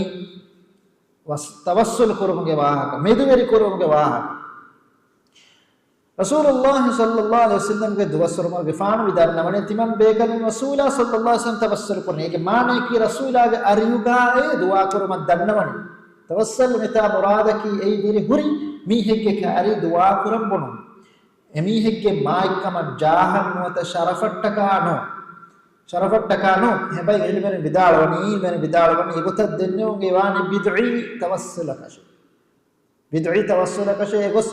ވަސް-، ތަވައްސުލު ކުރުމުގެ ވާހަކަ، މެދުވެރި ކުރުމުގެ ވާހަކަ. ރަސޫލުﷲ ޞައްލަﷲ ޢަލައިހި ވަސައްލަމްގެ ދުވަސްވަރު ޢުމަރުގެފާނު ވިދާޅުވަނީ، ތިމަން ބޭކަލުން ރަސޫލާ ޞައްލަﷲ ޢަލައިހި ވަސައްލަމް ތަވައްސަލު ކުރަނީ. އޭގެ މާނަޔަކީ ރަސޫލާގެ އަރިހުގައޭ ދުޢާ ކުރުމަށް ދަންނަވަނީ. ތަވައްސަލު މިތާ މުރާދަކީ އެއީ ދިރި ހުރި މީހެއްގެ އަރި ދުޢާ ކުރަން ބުނުން. އެމީހެއްގެ މާތްކަމަށް ޖާހަށް ނުވަތަ ޝަރަފަށްޓަކާ ނޫން. ޝަރަފަށްޓަކާ ނޫން. އެހެން ބައި ޢިލްމުވެރިން ވިދާޅުވަނީ، ޢިލްމުވެރިން ވިދާޅުވަނީ، އެގޮތަށް ދެންނެވުމުގެ ވާނީ ބިދުޢީ ތަވައްސުލަކަށެ. ބިދުޢީ ތަވައްސުލަކަށޭ އެގޮސް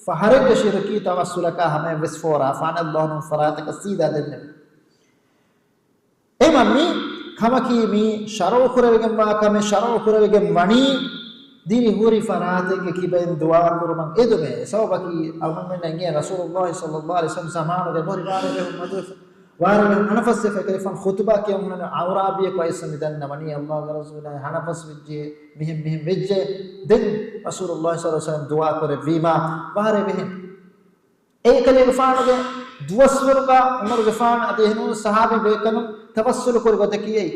ފަހަރެއްގެ ޝިރުކީ ތަވައްސުލަކާ ހަމަޔަށްވެސް ފޯރާފާނެ، ﷲ ނޫން ފަރާތަކަށް ސީދާ ދެންނެވި. އެމަ މި ކަމަކީ މި ޝަރުޢު ކުރެވިގެންވާ ކަމެއް، ޝަރުޢު ކުރެވިގެން ވަނީ ދިރި ހުރި ފަރާތެއްގެ ކިބައިން ދުޢާ ކުރުމަށް އެދުމޭ. ސަބަބަކީ އަޅުގަނޑުމެންނަށް އެނގޭ ރަސޫލުﷲ ޞައްލަﷲ ޢަލައިހި ވަސައްލަމް ޒަމާނުގެ ބޮޑު ވާރޭ ވެހުން މަދުވެފަ. ވާރޭ ވެހުން ހަނަފަސްވެފަ އެކަލޭގެފާނު ޚުތުބާ ކިޔަން ހުންނަނީ އަޢުރާބީއަކު އައިސް މި ދަންނަވަނީ ﷲގެ ރަސޫލާ ހަނަފަސް ވެއްޖެ، މިހެން މިހެން ވެއްޖެ. ދެން ރަސޫލުﷲ ޞައްލަﷲ ޢަލައިހި ވަސައްލަމް ދުޢާ ކުރެއްވީމާ ވާރޭ ވެހެން. އެ އެކަލޭގެފާނުގެ ދުވަސްވަރުގަ ޢުމަރުގެފާނު އަދި އެހެނުން ޞަޙާބީ ބޭކަލުން ތަވައްސުލު ކުރި ގޮތަކީ އެއީ.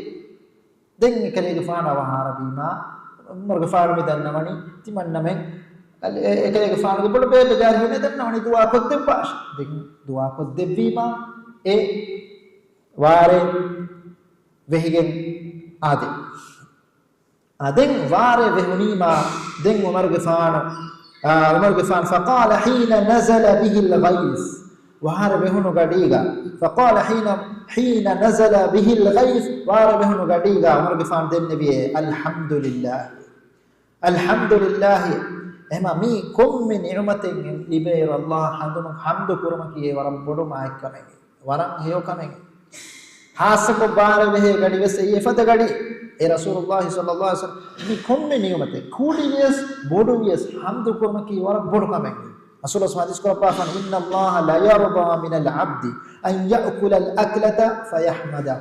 ދެން އެކަލޭގެފާނު އަވަހާރަވީމާ، ޢުމަރުގެފާނު މި ދަންނަވަނީ، ތިމަންނަމެން އެ-، އެކަލޭގެފާނުގެ ބޮޑުބޭބެގެ އަރިހުން މި ދަންނަވަނީ ދުޢާ ކޮށްދެއްވާށޭ. ދެން ދުޢާ ކޮށްދެއްވީމާ، އެ ވާރޭ ވެހިގެން އާދޭ. އާ، ދެން ވާރޭ ވެހުނީމާ، ދެން ޢުމަރުގެފާނު، އާ، ޢުމަރުގެފާނު، فقال حين نزل به الغيث، ވާރޭ ވެހުނު ގަޑީގަ، فقال حين، حين نزل به الغيث، ވާރޭ ވެހުނު ގަޑީގަ ޢުމަރުގެފާނު ދެންނެވިއޭ، الحمد لله، الحمد لله. އެހެމަ މީ ކޮންމެ ނިޢުމަތެއް ލިބޭއިރު ﷲ އަށް ޙަމްދު ކުރުމަކީ ވަރަށް ބޮޑު މާތްކަމެއް، ވަރަށް ހެޔޮ ކަމެއް. ޚާއްޞަކޮށް ވާރޭ ވެހޭ ގަޑިވެސް އެއީ އެފަދަ ގަޑި. އޭ ރަސޫލުﷲ ޞައްލަﷲ ޢަލައިހި ވަސައްލަމް މި ކޮންމެ ނިޢުމަތެއް، ކުޑިވިޔަސް ބޮޑުވިޔަސް ޙަމްދު ކުރުމަކީ ވަރަށް ބޮޑު ކަމެއް. ރަސޫލު ޙަދީޘް ކުރައްވާފަ، إن الله ليرضى من العبد أن يأكل الأكلة فيحمده.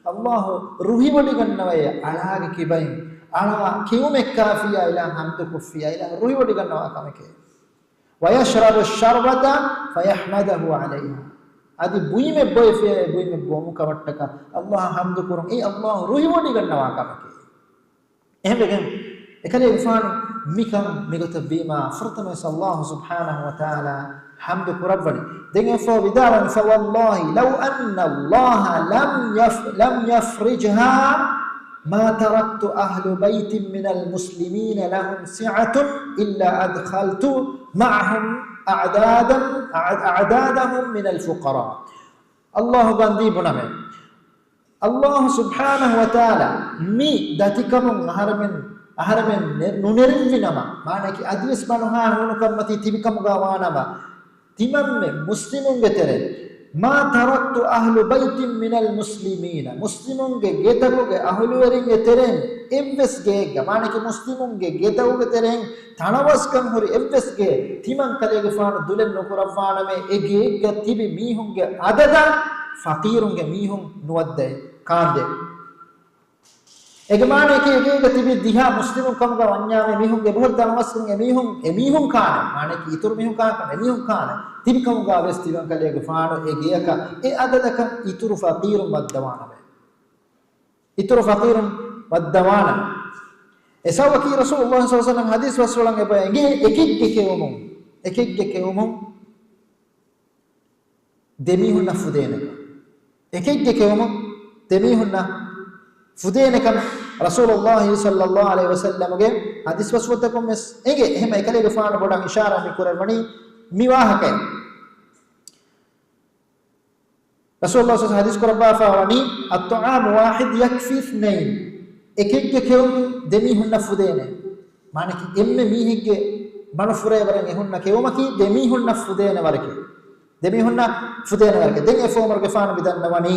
ﷲ ރުހިވޮޑިގަންނަވައޭ އަޅާގެ ކިބައިން، އަޅާ ކެއުމެއް ކާފިއްޔާ އިލާ ޙަމްދު ކޮށްފިއްޔާ އިލާ ރުހިވޮޑިގަންނަވާ ކަމެކޭ. ويشرب الشربة فيحمده عليها. އަދި ބުއިމެއް ބޮއެފިއްޔާ އެ ބުއިމެއް ބުއުމު ކަމަށްޓަކާ ﷲ އަށް ޙަމްދު ކުރުން އެއީ ﷲ ރުހިވޮޑިގަންނަވާ ކަމެކޭ. އެހެންވެގެން އެކަލޭގެފާނު މިކަން މިގޮތަށް ވީމާ، ފުރަތަމަވެސް ﷲ ސުބްޙާނަހޫ ވަތަޢާލާ ޙަމްދު ކުރައްވަނީ. ދެން އެއަށްފަހު ވިދާޅުވަނީ، فوالله لو أن الله لم يف-، لم يفرجها ما تركت أهل بيت من المسلمين لهم سعة إلا أدخلت معهم أعدادا، أعد-، أعدادهم من الفقراء. ﷲ ގަންދީ ބުނަމޭ، ﷲ ސުބްޙާނަހު ވަތަޢާލާ މި ދަތިކަމުން އަހަރެމެން، އަހަރެމެން ނެ-، ނުނެރެއްވި ނަމަ، މާނައަކީ އަދިވެސް ބަނުހާ ހޫނުކަންމަތީ ތިބިކަމުގަ ވާނަމަ، ތިމަންމެ މުސްލިމުންގެ ތެރެ، ما تركت أهل بيت من المسلمين، މުސްލިމުންގެ ގެތަކުގެ އަހުލުވެރިންގެ ތެރެއިން އެއްވެސް ގެއެއްގަ، މާނައަކީ މުސްލިމުންގެ ގެތަކުގެ ތެރެއިން ތަނަވަސްކަން ހުރި އެއްވެސް ގެ ތިމަން ކަލޭގެފާނު ދުލެއް ނުކުރައްވާނަމޭ، އެ ގެއެއްގަ ތިބި މީހުންގެ އަދަދަށް ފަޤީރުންގެ މީހުން ނުވައްދައޭ ކާންދޭ. އޭގެ މާނައަކީ އެ ގެއެއްގަ ތިބި ދިހަ މުސްލިމުން ކަމުގަ ވަންޏާމޭ، މީހުންގެ އެބަހުރި ތަނަވަސްކަން އެ މީހުން، އެ މީހުން ކާނެ، މާނައަކީ އިތުރު މީހުން ކާނެ، އެ މީހުން ކާނެ، ތިބި ކަމުގަ ވެސް ތިމަން ކަލޭގެފާނު އެ ގެއަކަށް އެ އަދަދަކަށް އިތުރު ފަޤީރުން ވައްދަވާނަމޭ. އިތުރު ފަޤީރުން ވައްދަވާނަން. އެ ސަބަބަކީ ރަސޫލުﷲ ޞައްލަﷲު ޢަލައިހި ވަސައްލަމަ ޙަދީޘް ވަސްވަޅަށް އެބަ އެނގޭ، އެކެއްގެ ކެއުމުން، އެކެއްގެ ކެއުމުން ދެމީހުންނަށް ފުދޭނެކަން. އެކެއްގެ ކެއުމުން ދެމީހުންނަށް ފުދޭނެކަން ރަސޫލުﷲ ޞައްލަﷲު ޢަލައިހި ވަސައްލަމަގެ ޙަދީޘް ވަސްވަތަކުން ވެސް އެނގޭ. އެހެމަ އެކަލޭގެފާނު ބޮޑަށް އިޝާރާތް މި ކުރައްވަނީ މި ވާހަކައެއް. ރަސޫލުﷲ ޞައްލަﷲު ޙަދީޘް ކުރައްވާފަ ވަނީ، الطعام واحد يكفي اثنين. އެކެއްގެ ކެއުމުން ދެމީހުންނަށް ފުދޭނެ. މާނައަކީ އެންމެ މީހެއްގެ މަނުފުރޭ ވަރަށް އެހުންނަ ކެއުމަކީ ދެމީހުންނަށް ފުދޭނެ ވަރެކޭ. ދެމީހުންނަށް ފުދޭނެ ވަރެކޭ. ދެން އެ ފޯމަރުގެފާނު މިދަންނަވަނީ،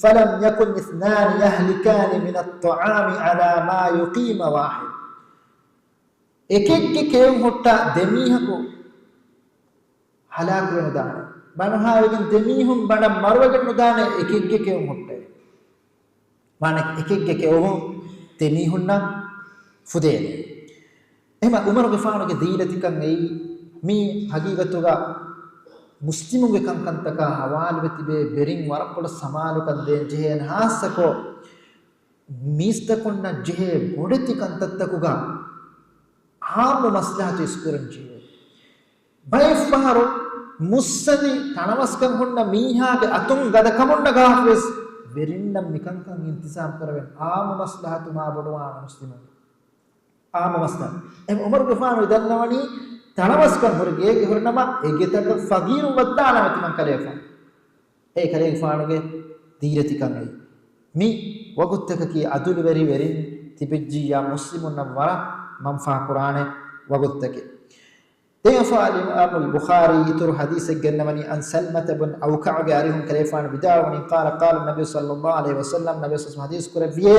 فلم يكن اثنان يهلكان من الطعام على ما يقيم واحد. އެކެއްގެ ކެއުން ހުއްޓާ ދެމީހަކު ހަލާކުވެ ނުދާނެ. ބަނުހާވެގެން ދެމީހުން ބަނޑަށް މަރުވެގެން ނުދާނެ އެކެއްގެ ކެއުން ހުއްޓެވެ. މާނަ އެކެއްގެ ކެއުމުން ދެމީހުންނަށް ފުދޭނެ. އެހެމަ ޢުމަރުގެފާނުގެ ދީލަތިކަން އެއީ މީ ޙަޤީޤަތުގަ މުސްލިމުންގެ ކަންކަންތަކާ ޙަވާލުވެ ތިބޭ ވެރިން ވަރަށް ބޮޑަށް ސަމާލުކަން ދޭން ޖެހޭނެ ހާއްސަކޮށް މީސްތަކުންނަށް ޖެހޭ ބޮޑެތި ކަންތައްތަކުގަ އާއްމު މަސްލަހަތު އިސްކުރަން ޖެހޭ. ބައެއްފަހަރު މުއްސަނދި ތަނަވަސްކަން ހުންނަ މީހާގެ އަތުން ގަދަކަމުން ނަގާފަވެސް ވެރިންނަށް މިކަންކަން އިންތިޒާމް ކުރެވެން އާއްމު މަސްލަހަތު މާ ބޮޑުވާނެ މުސްލިމުން. އާއްމު މަސްލަހަތު. އެ ޢުމަރުގެފާނު ދަންނަވަނީ ތަނަވަސްކަން ހުރި ގެއެއްގެ ހުރިނަމަ އެ ގެތަކަށް ފަގީރު ވައްދާނަމޭ ތިމަން ކަލޭފަ. އެ ކަލޭގެފާނުގެ ދީލަތިކަން އެއީ. މި ވަގުތުތަކަކީ އަދުލުވެރި ވެރިން ތިބެއްޖިއްޔާ މުސްލިމުންނަށް ވަރަށް މަންފާ ކުރާނެ ވަގުތުތަކެއް. ދެން އެފާ އަލްއިމާމު އަލްބުޚާރީ އިތުރު ޙަދީޘެއް ގެންނަވަނީ، عن سلمة بن أكوع ގެ އަރިހުން ކަލޭފާނު ވިދާޅުވަނީ، قال، قال النبي صلى الله عليه وسلم، ނަބީ ޞައްލަﷲު ޢަލައިހި ވަސައްލަމަ ޙަދީޘް ކުރެއްވިއޭ،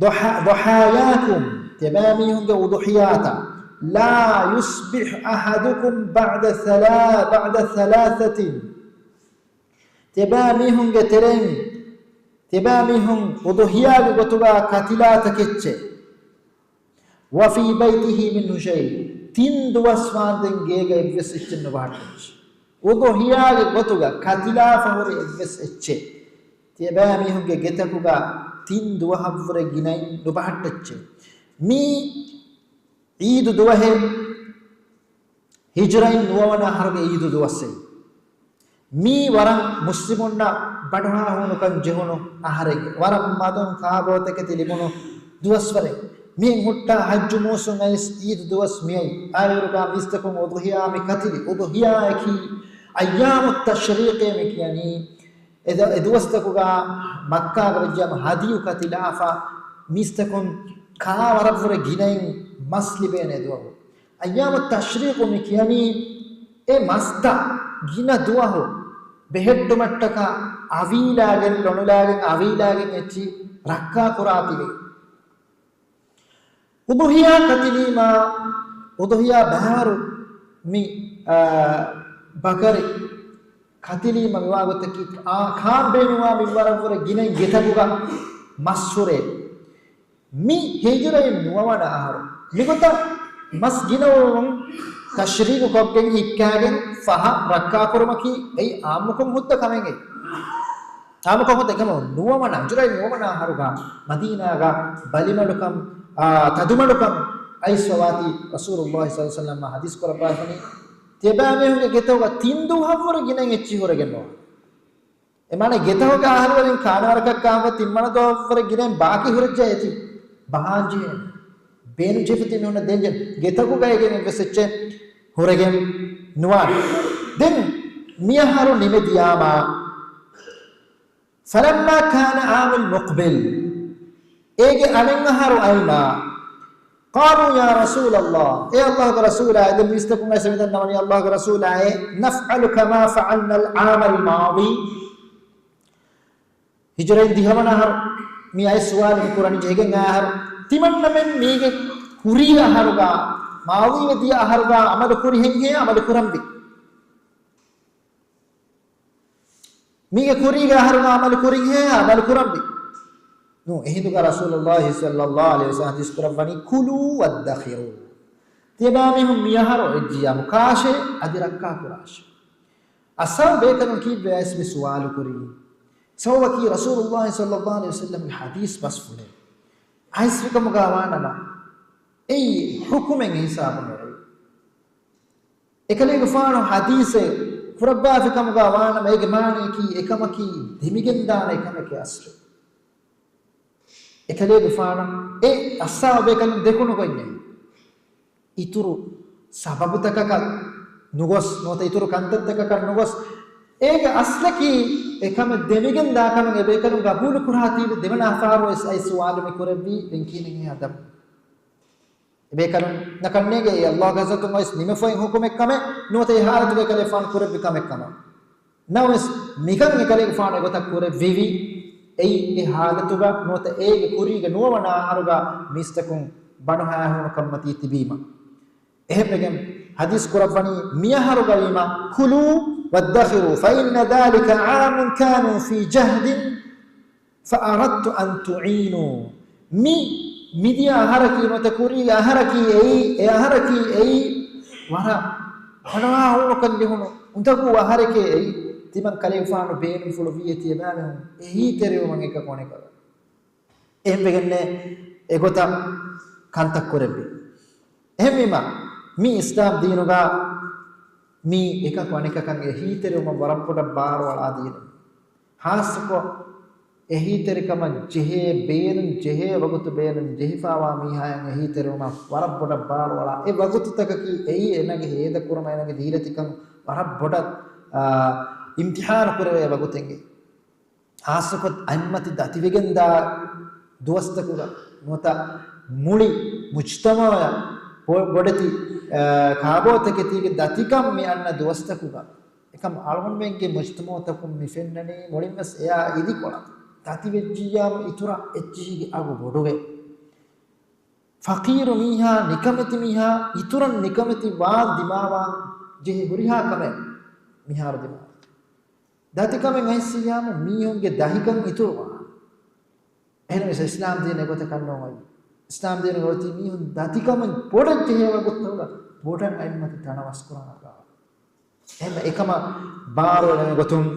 ضحى-، ضحاياكم، ތިޔަބައިމީހުންގެ އުޟުޙިޔާތައް، لا يصبح أحدكم بعد ثلا-، بعد ثلاثة، ތިޔަބައިމީހުންގެ ތެރެއިން، ތިޔަބައިމީހުން އުޟުޙިޔާގެ ގޮތުގަ ކަތިލާތަކެއްޗެއް، وفي بيته منه شيء، ތިން ދުވަސް ވާންދެން ގޭގަ އެއްވެސް އެއްޗެއް ނުބަހައްޓައްޗެ. އުޟުޙިޔާގެ ގޮތުގަ ކަތިލާފަ ހުރި އެއްވެސް އެއްޗެއް ތިޔަބައިމީހުންގެ ގެތަކުގަ ތިން ދުވަހަށްވުރެ ގިނައިން ނުބަހައްޓައްޗެ. މީ ޢީދު ދުވަހެއް، ހިޖުރައިން ނުވަވަނަ އަހަރުގެ ޢީދު ދުވަސް އެއީ. މީ ވަރަށް މުސްލިމުންނަށް ބަނޑުހާ ހޫނުކަން ޖެހުނު އަހަރެއް، ވަރަށް މަދުން ކާބޯތަކެތި ލިބުނު ދުވަސްވަރެއް. މިއިން ހުއްޓާ ޙައްޖު މޫސުން އައިސް ޢީދު ދުވަސް މިއައީ. އާއިރުގަ މީސްތަކުން އުޟުޙިޔާ މި ކަތިލި. އުޟުޙިޔާއަކީ އައްޔާމު ތަޝްރީޤޭ މި ކިޔަނީ. އެ ދު-، އެ ދުވަސްތަކުގަ މައްކާގަ ވެއްޖާމަ ހަދިޔު ކަތިލާފަ މީސްތަކުން ކާ ވަރަށްވުރެ ގިނައިން މަސް ލިބޭނެ ދުވަހު. އައްޔާމު ތަޝްރީޤު މި ކިޔަނީ އެ މަސްތައް ގިނަ ދުވަހު ބެހެއްޓުމަށްޓަކާ އަވީލާގެން، ލޮނުލާގެން، އަވީލާގެން އެއްޗި ރައްކާ ކުރާތީވެ. އުޟުޙިޔާ ކަތިލީމާ، އުޟުޙިޔާ ބައިވަރު މި، އާ، ބަކަރި ކަތިލީމަ މިވާގޮތަކީ، އާ، ކާން ބޭނުންވާ މިންވަރަށްވުރެ ގިނައިން ގެތަކުގަ މަސް ހުރޭ. މި ހިޖުރައިން ނުވަވަނަ އަހަރު. މިގޮތަށް މަސް ގިނަވުމުން ތަޝްރީޤު ކޮށްގެން ހިއްކާގެން ފަހަށް ރައްކާކުރުމަކީ އެއީ އާއްމުކޮށް ހުއްދަ ކަމެއް. އާއްމުކޮށް ހުއްދަ ކަމެއް. ނުވަވަނަ، ހިޖުރައިން ނުވަވަނަ އަހަރުގަ މަދީނާގަ ބަލިމަޑުކަން، އާ، ތަދުމަޑުކަން އައިސްފަވާތީ ރަސޫލުﷲ ޞައްލަﷲު ޢަލައިހި ވަސައްލަމަ ޙަދީޘް ކުރައްވާފަނީ، ތިޔަބައިމީހުންގެ ގެތަކުގަ ތިން ދުވަހަށްވުރެ ގިނައިން އެއްޗިހި ހުރެގެން ނުވާ. އެ މާނަ ގެތަކުގެ އަހަރުވެރިން ކާނާވަރަކަށް ކާންވަ ތިންވަނަ ދުވަހުވެރި ގިނައިން ބާކީ ހުރެއްޖެ އޭތި. ބަހާންޖެހޭ. ބޭނުންޖެހިފަ ތިމިހުންނަށް ދޭންޖެ. ގެތަކުގައިގެން އެއްވެސް އެއްޗެއް ހުރެގެން ނުވާނެ. ދެން މިއަހަރު ނިމެދިޔާމާ، فلما كان العام المقبل، އޭގެ އަނެއް އަހަރު އައިމާ، قالوا يا رسول الله، އޭ ﷲގެ ރަސޫލާ، އެ ދެން މީސްތަކުން އައިސް މިދަންނަވަނީ ﷲގެ ރަސޫލާއޭ، نفعل كما فعلنا العام الماضي، ހިޖުރައިން ދިހަވަނަ އަހަރު މި އައިސް ސުވާލު މި ކުރަނީ ޖެހިގެން އާ އަހަރު. ތިމަންނަމެން މީގެ ކުރީ އަހަރުގަ، މާޟީވެ ދިޔަ އަހަރުގަ އަމަލު ކުރިހެންހޭ އަމަލު ކުރަންވީ. މީގެ ކުރީގެ އަހަރުގަ އަމަލު ކުރިހެންހޭ އަމަލު ކުރަންވީ. ނޫން، އެހިނދުގަ ރަސޫލުﷲ ޞައްލަﷲ ޢަލައިހި ވަސައްލަމަ ޙަދީޘް ކުރައްވަނީ، كلوا وادخروا. ތިޔަބައިމީހުން މިއަހަރު އެއްޖިއްޔާމު ކާށޭ އަދި ރައްކާ ކުރާށޭ. އަސްހާބު ބޭކަލުން ކީއްވެ އައިސް މި ސުވާލު ކުރީ؟ ސަބަބަކީ ރަސޫލުﷲ ޞައްލަﷲ ޢަލައިހި ވަސައްލަމްގެ ޙަދީޘް ބަސްފުޅެއް. އައިސްފިކަމުގަ ވާނަމަ، އެއީ ޙުކުމެއް ހިސާބުން އެއީ. އެކަލޭގެފާނު ޙަދީޘެއް ކުރައްވާފިކަމުގަ ވާނަމަ، އޭގެ މާނަޔަކީ އެކަމަކީ ދެމިގެންދާނެ އެކަމެކޭ އަސްލު. އެކަލޭގެފާނަށް އެ އައްސާބު ބޭކަލުން ދެކުނު ގޮތް ނެތް. އިތުރު ސަބަބުތަކަކަށް ނުގޮސް، ނުވަތަ އިތުރު ކަންތައްތަކަކަށް ނުގޮސް، އޭގެ އަސްލަކީ އެކަމެއް ދެމިގެން ދާކަމެއް އެބޭކަލުން ގަބޫލު ކުރާތީވެ ދެވަނަ އަހަރު ވެސް އައިސް ސުވާލު މި ކުރެއްވީ ދެން ކިހިނެއް އެ އަދަބު؟ އެބޭކަލުންނަކަށް ނޭނގޭ އެ ﷲގެ ޙަޟްރަތުން އޮތް ނިމިފައި ޙުކުމެއް ކަމެއް ނުވަތަ އެ ޙާލަތުގައި ކަލޭގެފާނު ކުރެއްވި ކަމެއް ކަމަށް. ނަމަވެސް މިކަން އެކަލޭގެފާނު އެގޮތަށް ކުރެއްވިވީ އެއީ އެ ޙާލަތުގަ ނުވަތަ އޭގެ ކުރީގަ ނުވަވަނަ އަހަރުގަ މީސްތަކުން ބަނޑުހައިހޫނުކަންމަތީ ތިބީމަ. އެހެންވެގެން ޙަދީޘް ކުރައްވަނީ މިއަހަރުގަވީމަ، كلوا وادخروا فإن ذلك عام كانوا في جهد فأردت أن تعينوا. މި، މިދިޔަ އަހަރަކީ ނުވަތަ ކުރީ އަހަރަކީ އެއީ، އެ އަހަރަކީ އެއީ ވަރަށް ބަނޑުހައިހޫނުކަން ޖެހުނު އުނދަގޫ އަހަރެކޭ އެއީ. ތިމަން ކަލޭގެފާނު ބޭނުންފުޅުވީ އެތި އެބައިމީހުން އެހީތެރިވުމަށް އެކަކު އަނެކަކަށް. އެހެންވެގެންނޭ އެގޮތަށް ކަންތައް ކުރެއްވި. އެހެންވީމަ، މި އިސްލާމް ދީނުގަ މި އެކަކު އަނެކަކަށް އެހީތެރިވުމަށް ވަރަށް ބޮޑަށް ބާރުއަޅާ ދީނެއް. ޚާއްޞަކޮށް އެހީތެރިކަމަށް ޖެހޭ ބޭނުން ޖެހޭ ވަގުތު ބޭނުން ޖެހިފައިވާ މީހާއަށް އެހީތެރިވުމަށް ވަރަށް ބޮޑަށް ބާރުއަޅާ އެ ވަގުތުތަކަކީ އެއީ އޭނާގެ ހޭދަކުރުމަށް އޭނާގެ ދީލަތިކަން ވަރަށް ބޮޑަށް، އާ، އިމްތިޙާނު ކުރެވޭ ވަގުތެއް. ޚާއްޞަކޮށް އަތްމަތި ދަތިވެގެންދާ ދުވަސްތަކުގަ ނުވަތަ މުޅި މުޖްތަމަޢަށް ބޮ-، ބޮޑެތި، އާ، ކާބޯތަކެތީގެ ދަތިކަން މި އަންނަ ދުވަސްތަކުގަ އެކަމް އަޅުގަނޑުމެންގެ މުޖްތަމަޢުތަކުން މި ފެންނަނީ މުޅިންވެސް އެއާ އިދިކޮޅަށް. ދަތިވެއްޖިއްޔާމު އިތުރަށް އެއްޗިހިގެ އަގު ބޮޑުވޭ. ފަޤީރު މީހާ، ނިކަމެތި މީހާ، އިތުރަށް ނިކަމެތި ވާން ދިމާވާން ޖެހި ހުރިހާ ކަމެއް މިހާރު ދިމާވޭ. ދަތިކަމެއް އައިސްއިއްޔާމު މީހުންގެ ދަހިކަން އިތުރުވާނެ. އެހެންވެސް އިސްލާމް ދީން އެގޮތަކަށް ނޯން އޮތީ. އިސްލާމް ދީނުގަ އޮތީ މީހުން ދަތިކަމެއް ބޮޑަށް ޖެހޭ ވަގުތުތަކުގަ ބޮޑަށް އަތްމަތި ތަނަވަސްކުރާނެ ގާ. އެހެން އެކަމަށް ބާރުއެޅެން ގޮތުން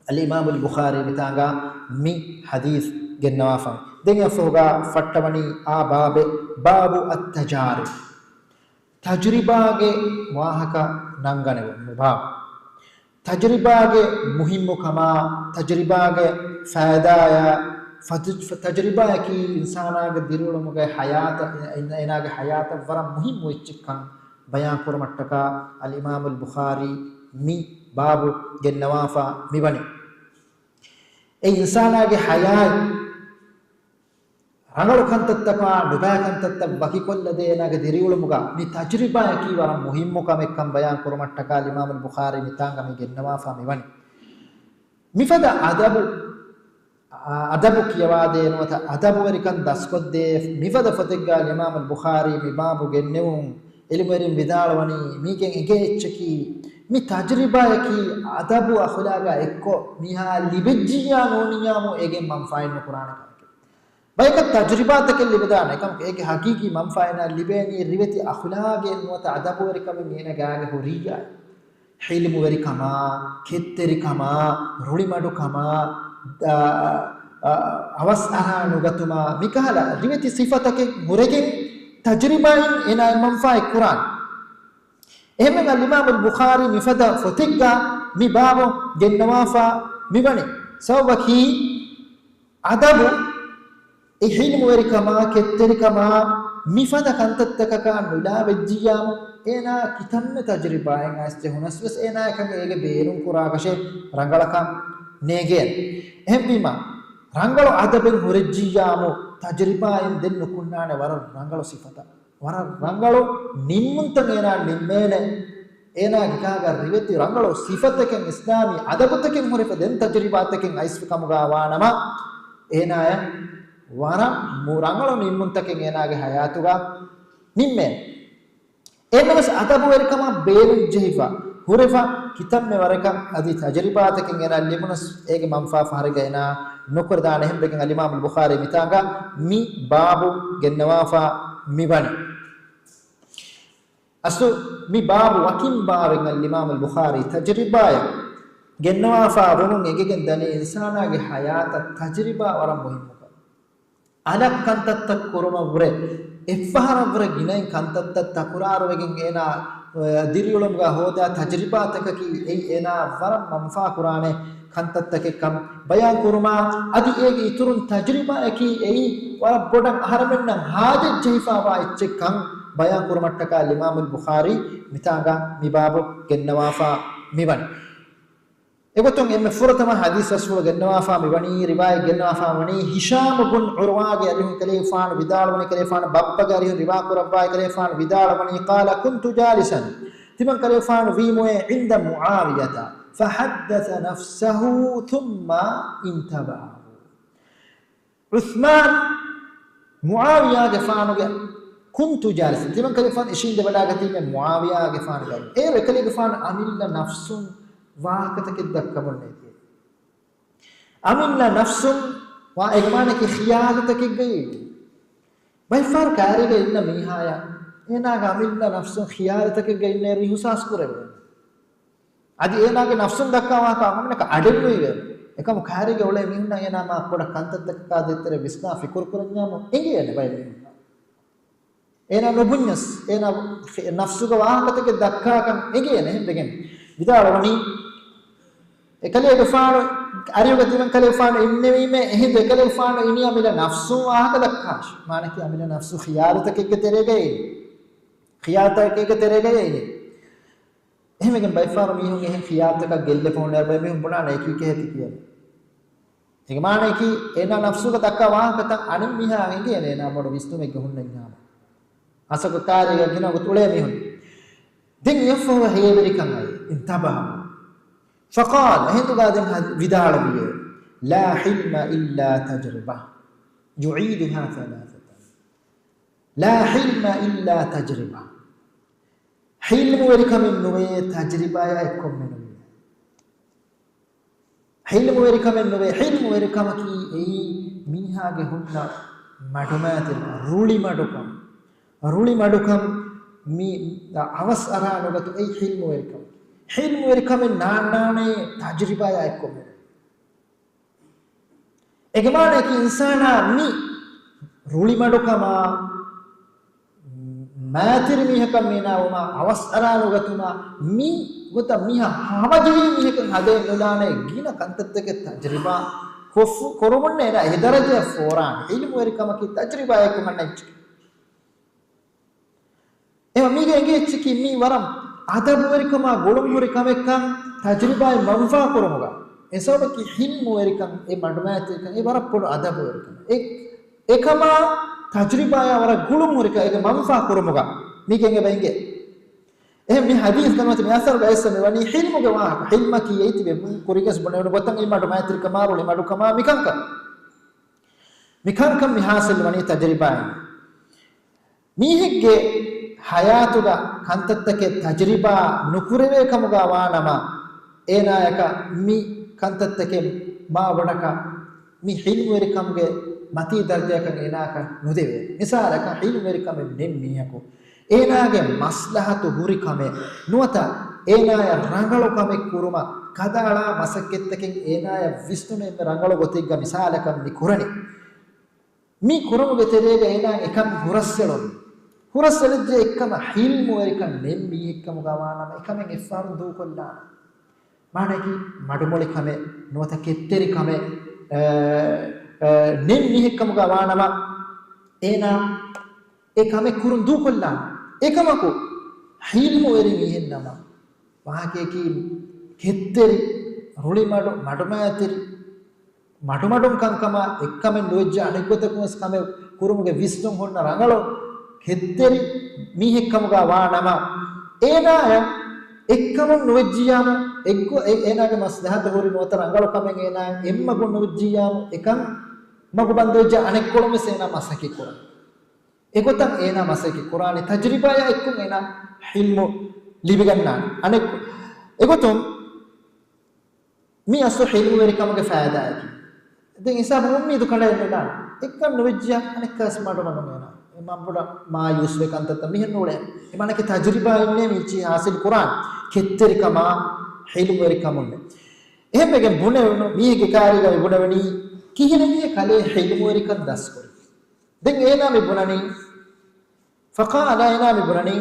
އަލްއިމާމު އަލް ބުޚާރީ މިތާނގަ މި ޙަދީޘް ގެންނަވާފަ. ދެން އެފަހުގަ ފައްޓަވަނީ އާ ބާބެއް، ބާބު އައްތަޖާރިބް. ތަޖުރިބާގެ ވާހަކަ ނަންގަނެވުން ބާބު. ތަޖުރިބާގެ މުހިއްމުކަމާ، ތަޖުރިބާގެ ފައިދާޔާ، ފަތު-، ތަޖުރިބާޔަކީ އިންސާނާގެ ދިރިއުޅުމުގެ ޙަޔާތަށް، އޭނާގެ ޙަޔާތަށް ވަރަށް މުހިއްމު އެއްޗެއްކަން ބަޔާން ކުރުމަށްޓަކާ އަލްއިމާމު އަލް ބުޚާރީ މި ބާބު ގެންނަވާފަ މިވަނީ. އެ އިންސާނާގެ ޙަޔާތް ރަނގަޅު ކަންތައްތަކާ ނުބައި ކަންތައްތައް ވަކިކޮށްލަދޭ އޭނާގެ ދިރިއުޅުމުގަ މި ތަޖުރިބާޔަކީ ވަރަށް މުހިއްމު ކަމެއްކަން ބަޔާން ކުރުމަށްޓަކާ އަލްއިމާމު އަލް ބުޚާރީ މިތާނގަ މި ގެންނަވާފަ މިވަނީ. މިފަދަ އަދަބު، އަ-، އަދަބު ކިޔަވާދޭ ނުވަތަ އަދަބުވެރިކަން ދަސްކޮށްދޭ މިފަދަ ފޮތެއްގަ އަލްއިމާމު އަލް ބުޚާރީ މި ބާބު ގެންނެވުން ޢިލްމުވެރިން ވިދާޅުވަނީ މީގެން އެނގޭ އެއްޗަކީ މި ތަޖުރިބާޔަކީ އަދަބު އަޚުލާގާ އެއްކޮށް މީހާ ލިބެއްޖިއްޔާ ނޫނިއްޔާމު އޭގެން މަންފާއެއް ނުކުރާނެ ކަމެކޭ. ބަޔަކަށް ތަޖުރިބާތަކެއް ލިބިދާނެ ކަމަކު އޭގެ ހަގީގީ މަންފާއެއް ނާ ލިބޭނީ ރިވެތި އަޚުލާގެއް ނުވަތަ އަދަބުވެރިކަމެއް އޭނަގާގެ ހުރިއްޔާ. ޙިލްމުވެރިކަމާ، ކެތްތެރިކަމާ، ރުޅިމަޑުކަމާ، އަ، އަ، އަވަސް އަރާ ނުގަތުމާ، މިކަހަލަ ރިވެތި ސިފަތަކެއް ހުރެގެން ތަޖުރިބާއިން އޭނާ މަންފާއެއް ކުރާނެ. އެހެންވެ އަލްއިމާމު އަލް ބުޚާރީ މިފަދަ ފޮތެއްގަ މި ބާބު ގެންނަވާފަ މިވަނީ. ސަބަބަކީ އަދަބު، އެ ހިލްމުވެރިކަމާ، ކެތްތެރިކަމާ، މިފަދަ ކަންތައްތަކަކާ ނުލާ ވެއްޖިއްޔާމު، އޭނާ ކިތަންމެ ތަޖުރިބާއެއް އައިސް ޖެހުނަސް ވެސް، އޭނާއަކަށް އޭގެ ބޭނުން ކުރާކަށެއް ރަނގަޅަކަށް ނޭނގޭނެ. އެހެންވީމަ، ރަނގަޅު އަދަބެއް ހުރެއްޖިއްޔާމު، ތަޖުރިބާއިން ދެން ނުކުންނާނެ ވަރަށް ރަނގަޅު ސިފަތައް. ވަރަށް ރަނގަޅު ނިންމުންތައް އޭނާ ނިންމޭނެ. އޭނާގެ ކާގަ ރިވެތި ރަނގަޅު ސިފަތަކެއް، އިސްލާމީ އަދަބުތަކެއް ހުރެފަ ދެން ތަޖުރިބާތަކެއް އައިސްފި ކަމުގަ ވާނަމަ، އޭނާޔަށް ވަރަށް މު-، ރަނގަޅު ނިންމުންތަކެއް އޭނާގެ ހަޔާތުގަ ނިންމޭނެ. އެންނަމަސް އަދަބުވެރިކަމާ ބޭނުން ޖެހިފަ ހުރެފަ ކިތަންމެ ވަރަކަށް އަދި ތަޖުރިބާތަކެއް އޭނާ ލިބުނަސް، އޭގެ މަންފާ ފަހަރެއްގަ އޭނާ ނުކުރެދާނެ. އެހެންވެގެން އަލްއިމާމު އަލްބުޚާރީ މިތާނގަ މި ބާބު ގެންނަވާފަ މިވަނީ. އަސްލު މި ބާބު ވަކިން ބާވެން އަލްއިމާމު އަލްބުޚާރީ ތަޖުރިބާއެއް ގެންނަވާފާ ވުމުން އެނގިގެން ދަނީ އިންސާނާގެ ހަޔާތަށް ތަޖުރިބާ ވަރަށް މުހިންމުކަން. އަލަށް ކަންތައްތައް ކުރުމަށްވުރެ، އެއްފަހަރަށްވުރެ ގިނައިން ކަންތައްތައް ތަކުރާރުވެގެން އޭނާ، އަ، ދިރިއުޅުމުގަ ހޯދާ ތަޖުރިބާތަކަކީ އެއީ އޭނާ ވަރަށް މަންފާ ކުރާނެ ކަންތައްތަކެއްކަން ބަޔާން ކުރުމާ، އަދި އޭގެ އިތުރުން ތަޖުރިބާއަކީ އެއީ ވަރަށް ބޮޑަށް އަހަރެމެންނަށް ހާޖަތް ޖެހިފާވާ އެއްޗެއްކަން ބަޔާން ކުރުމަށްޓަކާ އަލްއިމާމު އަލްބުޚާރީ މިތާނގަ މި ބާބު ގެންނަވާފާ މިވަނީ. އެގޮތުން އެންމެ ފުރަތަމަ ޙަދީޘް ރަސޫލު ގެންނަވާފާ މިވަނީ، ރިވާޔަތް ގެންނަވާފާ ވަނީ، ހިޝާމު ބުން ޢުރުވާގެ އަރިހުން ކަލޭގެފާނު ވިދާޅުވަނީ، ކަލޭގެފާނު ބައްޕަގެ އަރިހުން ރިވާ ކުރައްވާ، ކަލޭގެފާނު ވިދާޅުވަނީ، قال كنت جالسا، ތިމަން ކަލޭގެފާނު ވީމުއޭ، عند معاوية فحدث نفسه ثم انتبه. ޢުޘްމާން މުޢާވިޔާގެފާނުގެ، كنت جالسا، ތިމަން ކަލޭގެފާނު އިށީނދެވަޑާގަތީމެ މުޢާވިޔާގެފާނުގެ. އޭރު އެކަލޭގެފާނު އަމިއްލަ ނަފްސުން ވާހަކަތަކެއް ދައްކަމުން ނެތި. އަމިއްލަ ނަފްސުން ވާ އޭގެ މާނައަކީ ޚިޔާލުތަކެއްގައި. ބައެއްފަހަރު ކާރީގަ އިންނަ މީހާޔަށް އޭނާގެ އަމިއްލަ ނަފްސުން ޚިޔާލުތަކެއްގަ އިންނައިރު އިހުސާސް ކުރެވޭނެ. އަދި އޭނާގެ ނަފްސުން ދައްކާ ވާހަކަ އަންހެނަކަށް އަޑެއް ނުއިވޭނެ. އެކަމު ކާރީގަ އުޅޭ މީހުންނަށް އޭނާ މާ ކުޑަ ކަންތައްތަކަކާ ދޭތެރޭ ވިސްނާ ފިކުރު ކުރަންޏާމު އެނގޭނެ ބައެއް މީހުންނަށް. އޭނާ ނުބުންޏަސް، އޭނާ ނަފްސުގަ ވާހަކަތަކެއް ދައްކާކަން އެނގޭނެ. އެހެންވެގެން ވިދާޅުވަނީ، އެކަލޭގެފާނު އަރިހުގަ ތިމަން ކަލޭގެފާނު އިންނެވީމޭ، އެހިނދު އެކަލޭގެފާނު އިނީ އަމިއްލަ ނަފްސުން ވާހަކަ ދައްކާށި. މާނައަކީ އަމިއްލަ ނަފްސު ޚިޔާލުތަކެއްގެ ތެރޭގައި އިނީ. ޚިޔާލުތަކެއްގެ ތެރޭގައި އިނީ. އެހެންވެގެން ބައެއްފަހަރު މީހުން އެހެން ޚިޔާލުތަކަށް ގެއްލެފަ ހުންނައިރު ބައެއް މީހުން ބުނާނެ އެކީ ކިހޭތި ކިޔަނީ. އޭގެ މާނައަކީ އޭނާ ނަފްސުގަ ދައްކާ ވާހަކަތައް އަނެއް މީހާ އެނގޭނެ އޭނާ ބޮޑު ވިސްނުމެއްގަ ހުންނަންޏާމު. އަސަކު ކާރީގަ ގިނަ ގޮތު އުޅޭ މީހުން. ދެން އެއަށްފަހު ހޭވެރިކަން އައި، انتبه. فقال، އެހިނދުގަ ދެން ހަ-، ވިދާޅުވިއޭ، لا حلم إلا تجربة. يعيدها ثلاثة. لا حلم إلا تجربة. ޙިލްމުވެރިކަމެއް ނުވޭ، ތަޖްރިބާޔާ އެއްކޮށް މެނުވީ. ޙިލްމުވެރިކަމެއް ނުވޭ. ޙިލްމުވެރިކަމަކީ އެއީ މީހާގެ ހުންނަ މަޑުމައިތިރިކަން، ރުޅިމަޑުކަން. ރުޅިމަޑުކަން މި އަވަސް އަރާ ނުގަތު އެއީ ޙިލްމުވެރިކަމަކީ. ޙިލްމުވެރިކަމެއް ނާންނާނޭ ތަޖްރިބާޔާ އެއްކޮށް މެނުވީ. އޭގެ މާނައަކީ އިންސާނާ މި ރުޅިމަޑުކަމާ، މައިތިރި މީހަކަށް މީނާ ވުމާ، އަވަސް އަރާ ނުގަތުމާ، މި ގޮތަށް މީހާ ހަމަޖެހި މީހަކަށް ހަދައެއް ނުލާނެ، ގިނަ ކަންތައްތަކެއް ތަޖްރިބާ ކޮށްފު-، ކުރުމުން އޭނާ އެ ދަރަޖައަށް ފޯރާނެ. ޢިލްމުވެރިކަމަކީ ތަޖްރިބާއެއް ކޮށް އަންނަ އެއްޗެކޭ. އެހެން މީގެ އެނގޭ އެއްޗަކީ މީ ވަރަށް އަދަބުވެރިކަމާ ގުޅުންހުރި ކަމެއްކަން ތަޖްރިބާއިން މަންފާ ކުރުމުގަ. އެ ސަބަބަކީ ޙިލްމުވެރިކަން، އެ މަޑުމައިތިރިކަން، އެ ވަރަށް ބޮޑު އަދަބުވެރިކަން. އެ، އެކަމާ ތަޖްރިބާޔާ ވަރަށް ގުޅުންހުރިކަން އޭގެ މަންފާ ކުރުމުގަ. މީގެ އެނގޭ ބައިނގެ. އެހެން މި ޙަދީޘް ގަންނަވަތި މި އަސަރުގަ އެއްސަ މިވަނީ ޙިލްމުގެ ވާހަކަ. ޙިލްމަކީ އެއީ ތިބެ ކުރިގަސް ބުނެވުނު ގޮތަށް އެ މަޑުމައިތިރިކަމާ ރުޅިމަޑުކަމާ މިކަންކަން. މިކަންކަން މި ޙާޞިލް ވަނީ ތަޖްރިބާއިން. މީހެއްގެ ޙަޔާތުގަ ކަންތައްތަކެއް ތަޖްރިބާ ނުކުރެވޭ ކަމުގަ ވާނަމަ، އޭނާޔަކަށް މި ކަންތައްތަކެއް މާ ބޮޑަކަށް މި ޙިލްމުވެރިކަމުގެ މަތީ ދަރަޖައަކަށް އޭނާޔަކަށް ނުދެވޭ. މިސާލަކަށް، ޙިލްމުވެރިކަމެއް ނެތް މީހަކު އޭނާގެ މަސްލަހަތު ހުރި ކަމެއް ނުވަތަ އޭނާޔަށް ރަނގަޅު ކަމެއް ކުރުމަށް ކަދައަޅާ މަސައްކަތްތަކެއް އޭނާޔަށް ވިސްނުނު އެންމެ ރަނގަޅު ގޮތެއްގަ މިސާލަކަށް މި ކުރަނީ. މި ކުރުމުގެ ތެރޭގަ އޭނާ އެކަން ހުރަސްއެޅުން. ހުރަސްއެޅިއްޖެ އެއްކަމަށް ޙިލްމުވެރިކަން ނެތް މީހެއްކަމުގަ ވާނަމަ އެކަމެއް އެއްފަހަރު ދޫކޮށްލާނެ. މާނައަކީ މަޑުމޮޅި ކަމެއް ނުވަތަ ކެތްތެރި ކަމެއް، އަ، އަ، ނެތް މީހެއްކަމުގަ ވާނަމަ، އޭނާ އެ ކަމެއް ކުރުން ދޫކޮށްލާނެ. އެކަމަކު ހިލްމުވެރި މީހެއް ނަމަ، ވާހަކަޔަކީ ކެތްތެރި، ރުޅިމަޑު، މަޑުމައިތިރި، މަޑުމަޑުން ކަންކަމާ އެއްކަމެއް ނުވެއްޖެ އަނެއްގޮތަކުން ވެސް ކަމެއް ކުރުމުގެ ވިސްނުން ހުންނަ ރަނގަޅު ކެތްތެރި މީހެއްކަމުގަ ވާ ނަމަ، އޭނާޔަށް އެއްކަމުން ނުވެއްޖިއްޔާމު، އެއްގޮ-، އެ-، އޭނާގެ މަސްލަހަތަށް ހުރި ނުވަތަ ރަނގަޅު ކަމެއް އޭނާ އެއްމަގުން ނުވެއްޖިއްޔާމު، އެކަން މަގު ބަންދުވެއްޖެ އަނެއްކޮޅުން ވެސް އޭނާ މަސައްކަތް ކުރާނެ. އެގޮތަށް އޭނާ މަސައްކަތް ކުރާނެ، ތަޖުރިބާޔާ އެއްކޮށް އޭނާ ހިލްމު ލިބިގަންނާނެ. އަނެއް އެގޮތުން މި އަސްލު ހިލްމުވެރިކަމުގެ ފައިދާއަކީ. ދެން ހިސާބު އުއްމީދު ކަނޑައެއް ނެތް. އެއްކަން ނުވެއްޖިއްޔާ އަނެއްކާސް މަޑުމަޑުން އޭނާ. އެ މަންބުޑަ މާޔޫސްވެ ކަންތައްތައް މިހެން ނޫޅޭ. އެ މާނައަކީ ތަޖުރިބާއިންނޭ މިއިއްޗި ހާސިލް ކުރާން. ކެތްތެރިކަމާ ހިލްމުވެރިކަމުންނޭ. އެހެންވެގެން ބުނެވުނު މީހެއްގެ ކާރީގަ މި ބުނެވެނީ ކިހިނެއް ކަލޭ ހިލްމުވެރިކަން ދަސްކުރީ. ދެން އޭނާ މި ބުނަނީ، ފަޤާލަ، އޭނާ މި ބުނަނީ،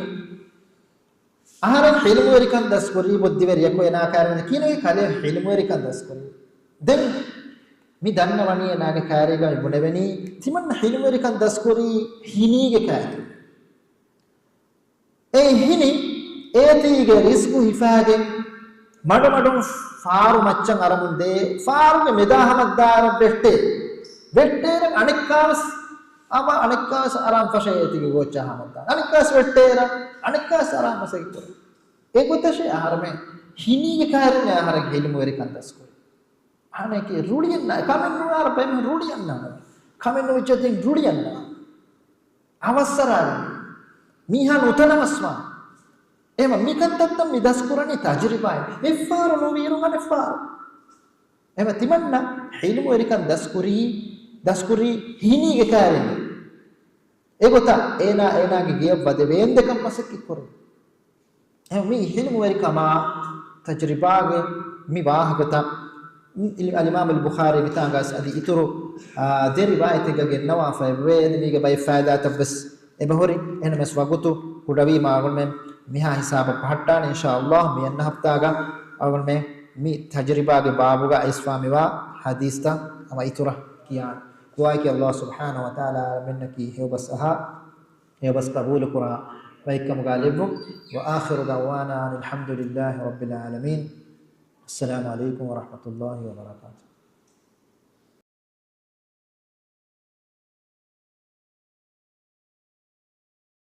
އަހަރެން ހިލްމުވެރިކަން ދަސްކުރީ ބުއްދިވެރިޔަކު އޭނާ ކާރިން ކިހިނެއް ކަލޭ ހިލްމުވެރިކަން ދަސްކުރީ. ދެން މި ދަންނަވަނީ އޭނާގެ ކާރީގަ މި ބުނެވެނީ، ތިމަންނަ ހިލްމުވެރިކަން ދަސްކުރީ ހިނީގެ ކާރި. އެ ހިނި އޭތީގެ ރިޒްގު ހިފާގެން މަޑުމަޑުން ފާރު މައްޗަށް އަރަމުން ދޭ، ފާރުގެ މެދާ ހަމައްދާއިރަށް ވެއްޓޭ. ވެއްޓޭރަށް އަނެއްކާވެސް އަމަ އަނެއްކާވެސް އަރާން ފަށޭ އޭތީގެ ގޯއްޗާ ހަމައްދާ. އަނެއްކާވެސް ވެއްޓޭރަށް އަނެއްކާވެސް އަރާން މަސައްކަތް ކުރޭ. އެގޮތަށޭ އަހަރެމެން ހިނީގެ ކާރިން އަހަރެން ހިލްމުވެރިކަން ދަސްކުރީ. އަނެކެ ރުޅިއަންނާ، ކަމެއް ނުވާ ބެމެ ރުޅިއަންނާ. ކަމެއް ނުވެއްޖެ ދެން ރުޅިއަންނާ. އަވަސްއަރާގެން މީހާ ނުތަނަވަސްވާ. އެހެން މިކަންތައްތައް މި ދަސްކުރަނީ ތަޖުރިބާއިން. އެއްފާރު ނުވީއިރު އަނެއްފާރު. އެހެން ތިމަންނަ ހިލްމުވެރިކަން ދަސްކުރީ، ދަސްކުރީ ހިނީގެ ކާރިން. އެގޮތަށް އޭނާ އޭނާގެ ގެޔަށް ވަދެ ވޭންދެކަން މަސައްކަތް ކުރޭ. އެހެން މި ހިލްމުވެރިކަމާ ތަޖުރިބާގެ މި ވާހަކަތައް އަލްއިމާމު އަލްބުޚާރީ މިތާނގަސް އަދި އިތުރު، އާ، ދެ ރިވާޔަތެއްގަ ގެންނަވާފައިވޭ. އަދި މީގެ ބައެއް ފައިދާތައްވެސް އެބަހުރި. އެހެނަމެސް ވަގުތު ކުޑަވީމާ އަޅުގަނޑުމެން މިހާ ހިސާބަށް ބަހައްޓާނެ އިންޝާ އައްލާހް. މި އަންނަ ހަފްތާގަ އަޅުގަނޑުމެން މި ތަޖުރިބާގެ ބާބުގަ އައިސްފާ މިވާ ހަދީސްތައް ހަމަ އިތުރަށް ކިޔާނެ. ދުޢާއަކީ އައްލާހް ސުބްޙާނަހު ވަތަޢާލާ އަޅަމެންނަކީ ހެޔޮބަސް އަހާ، ހެޔޮބަސް ޤަބޫލުކުރާ ބައެއްކަމުގަ ލެއްވުން. وآخر دعوانا أن الحمد لله رب العالمين. السلام عليكم ورحمة الله وبركاته.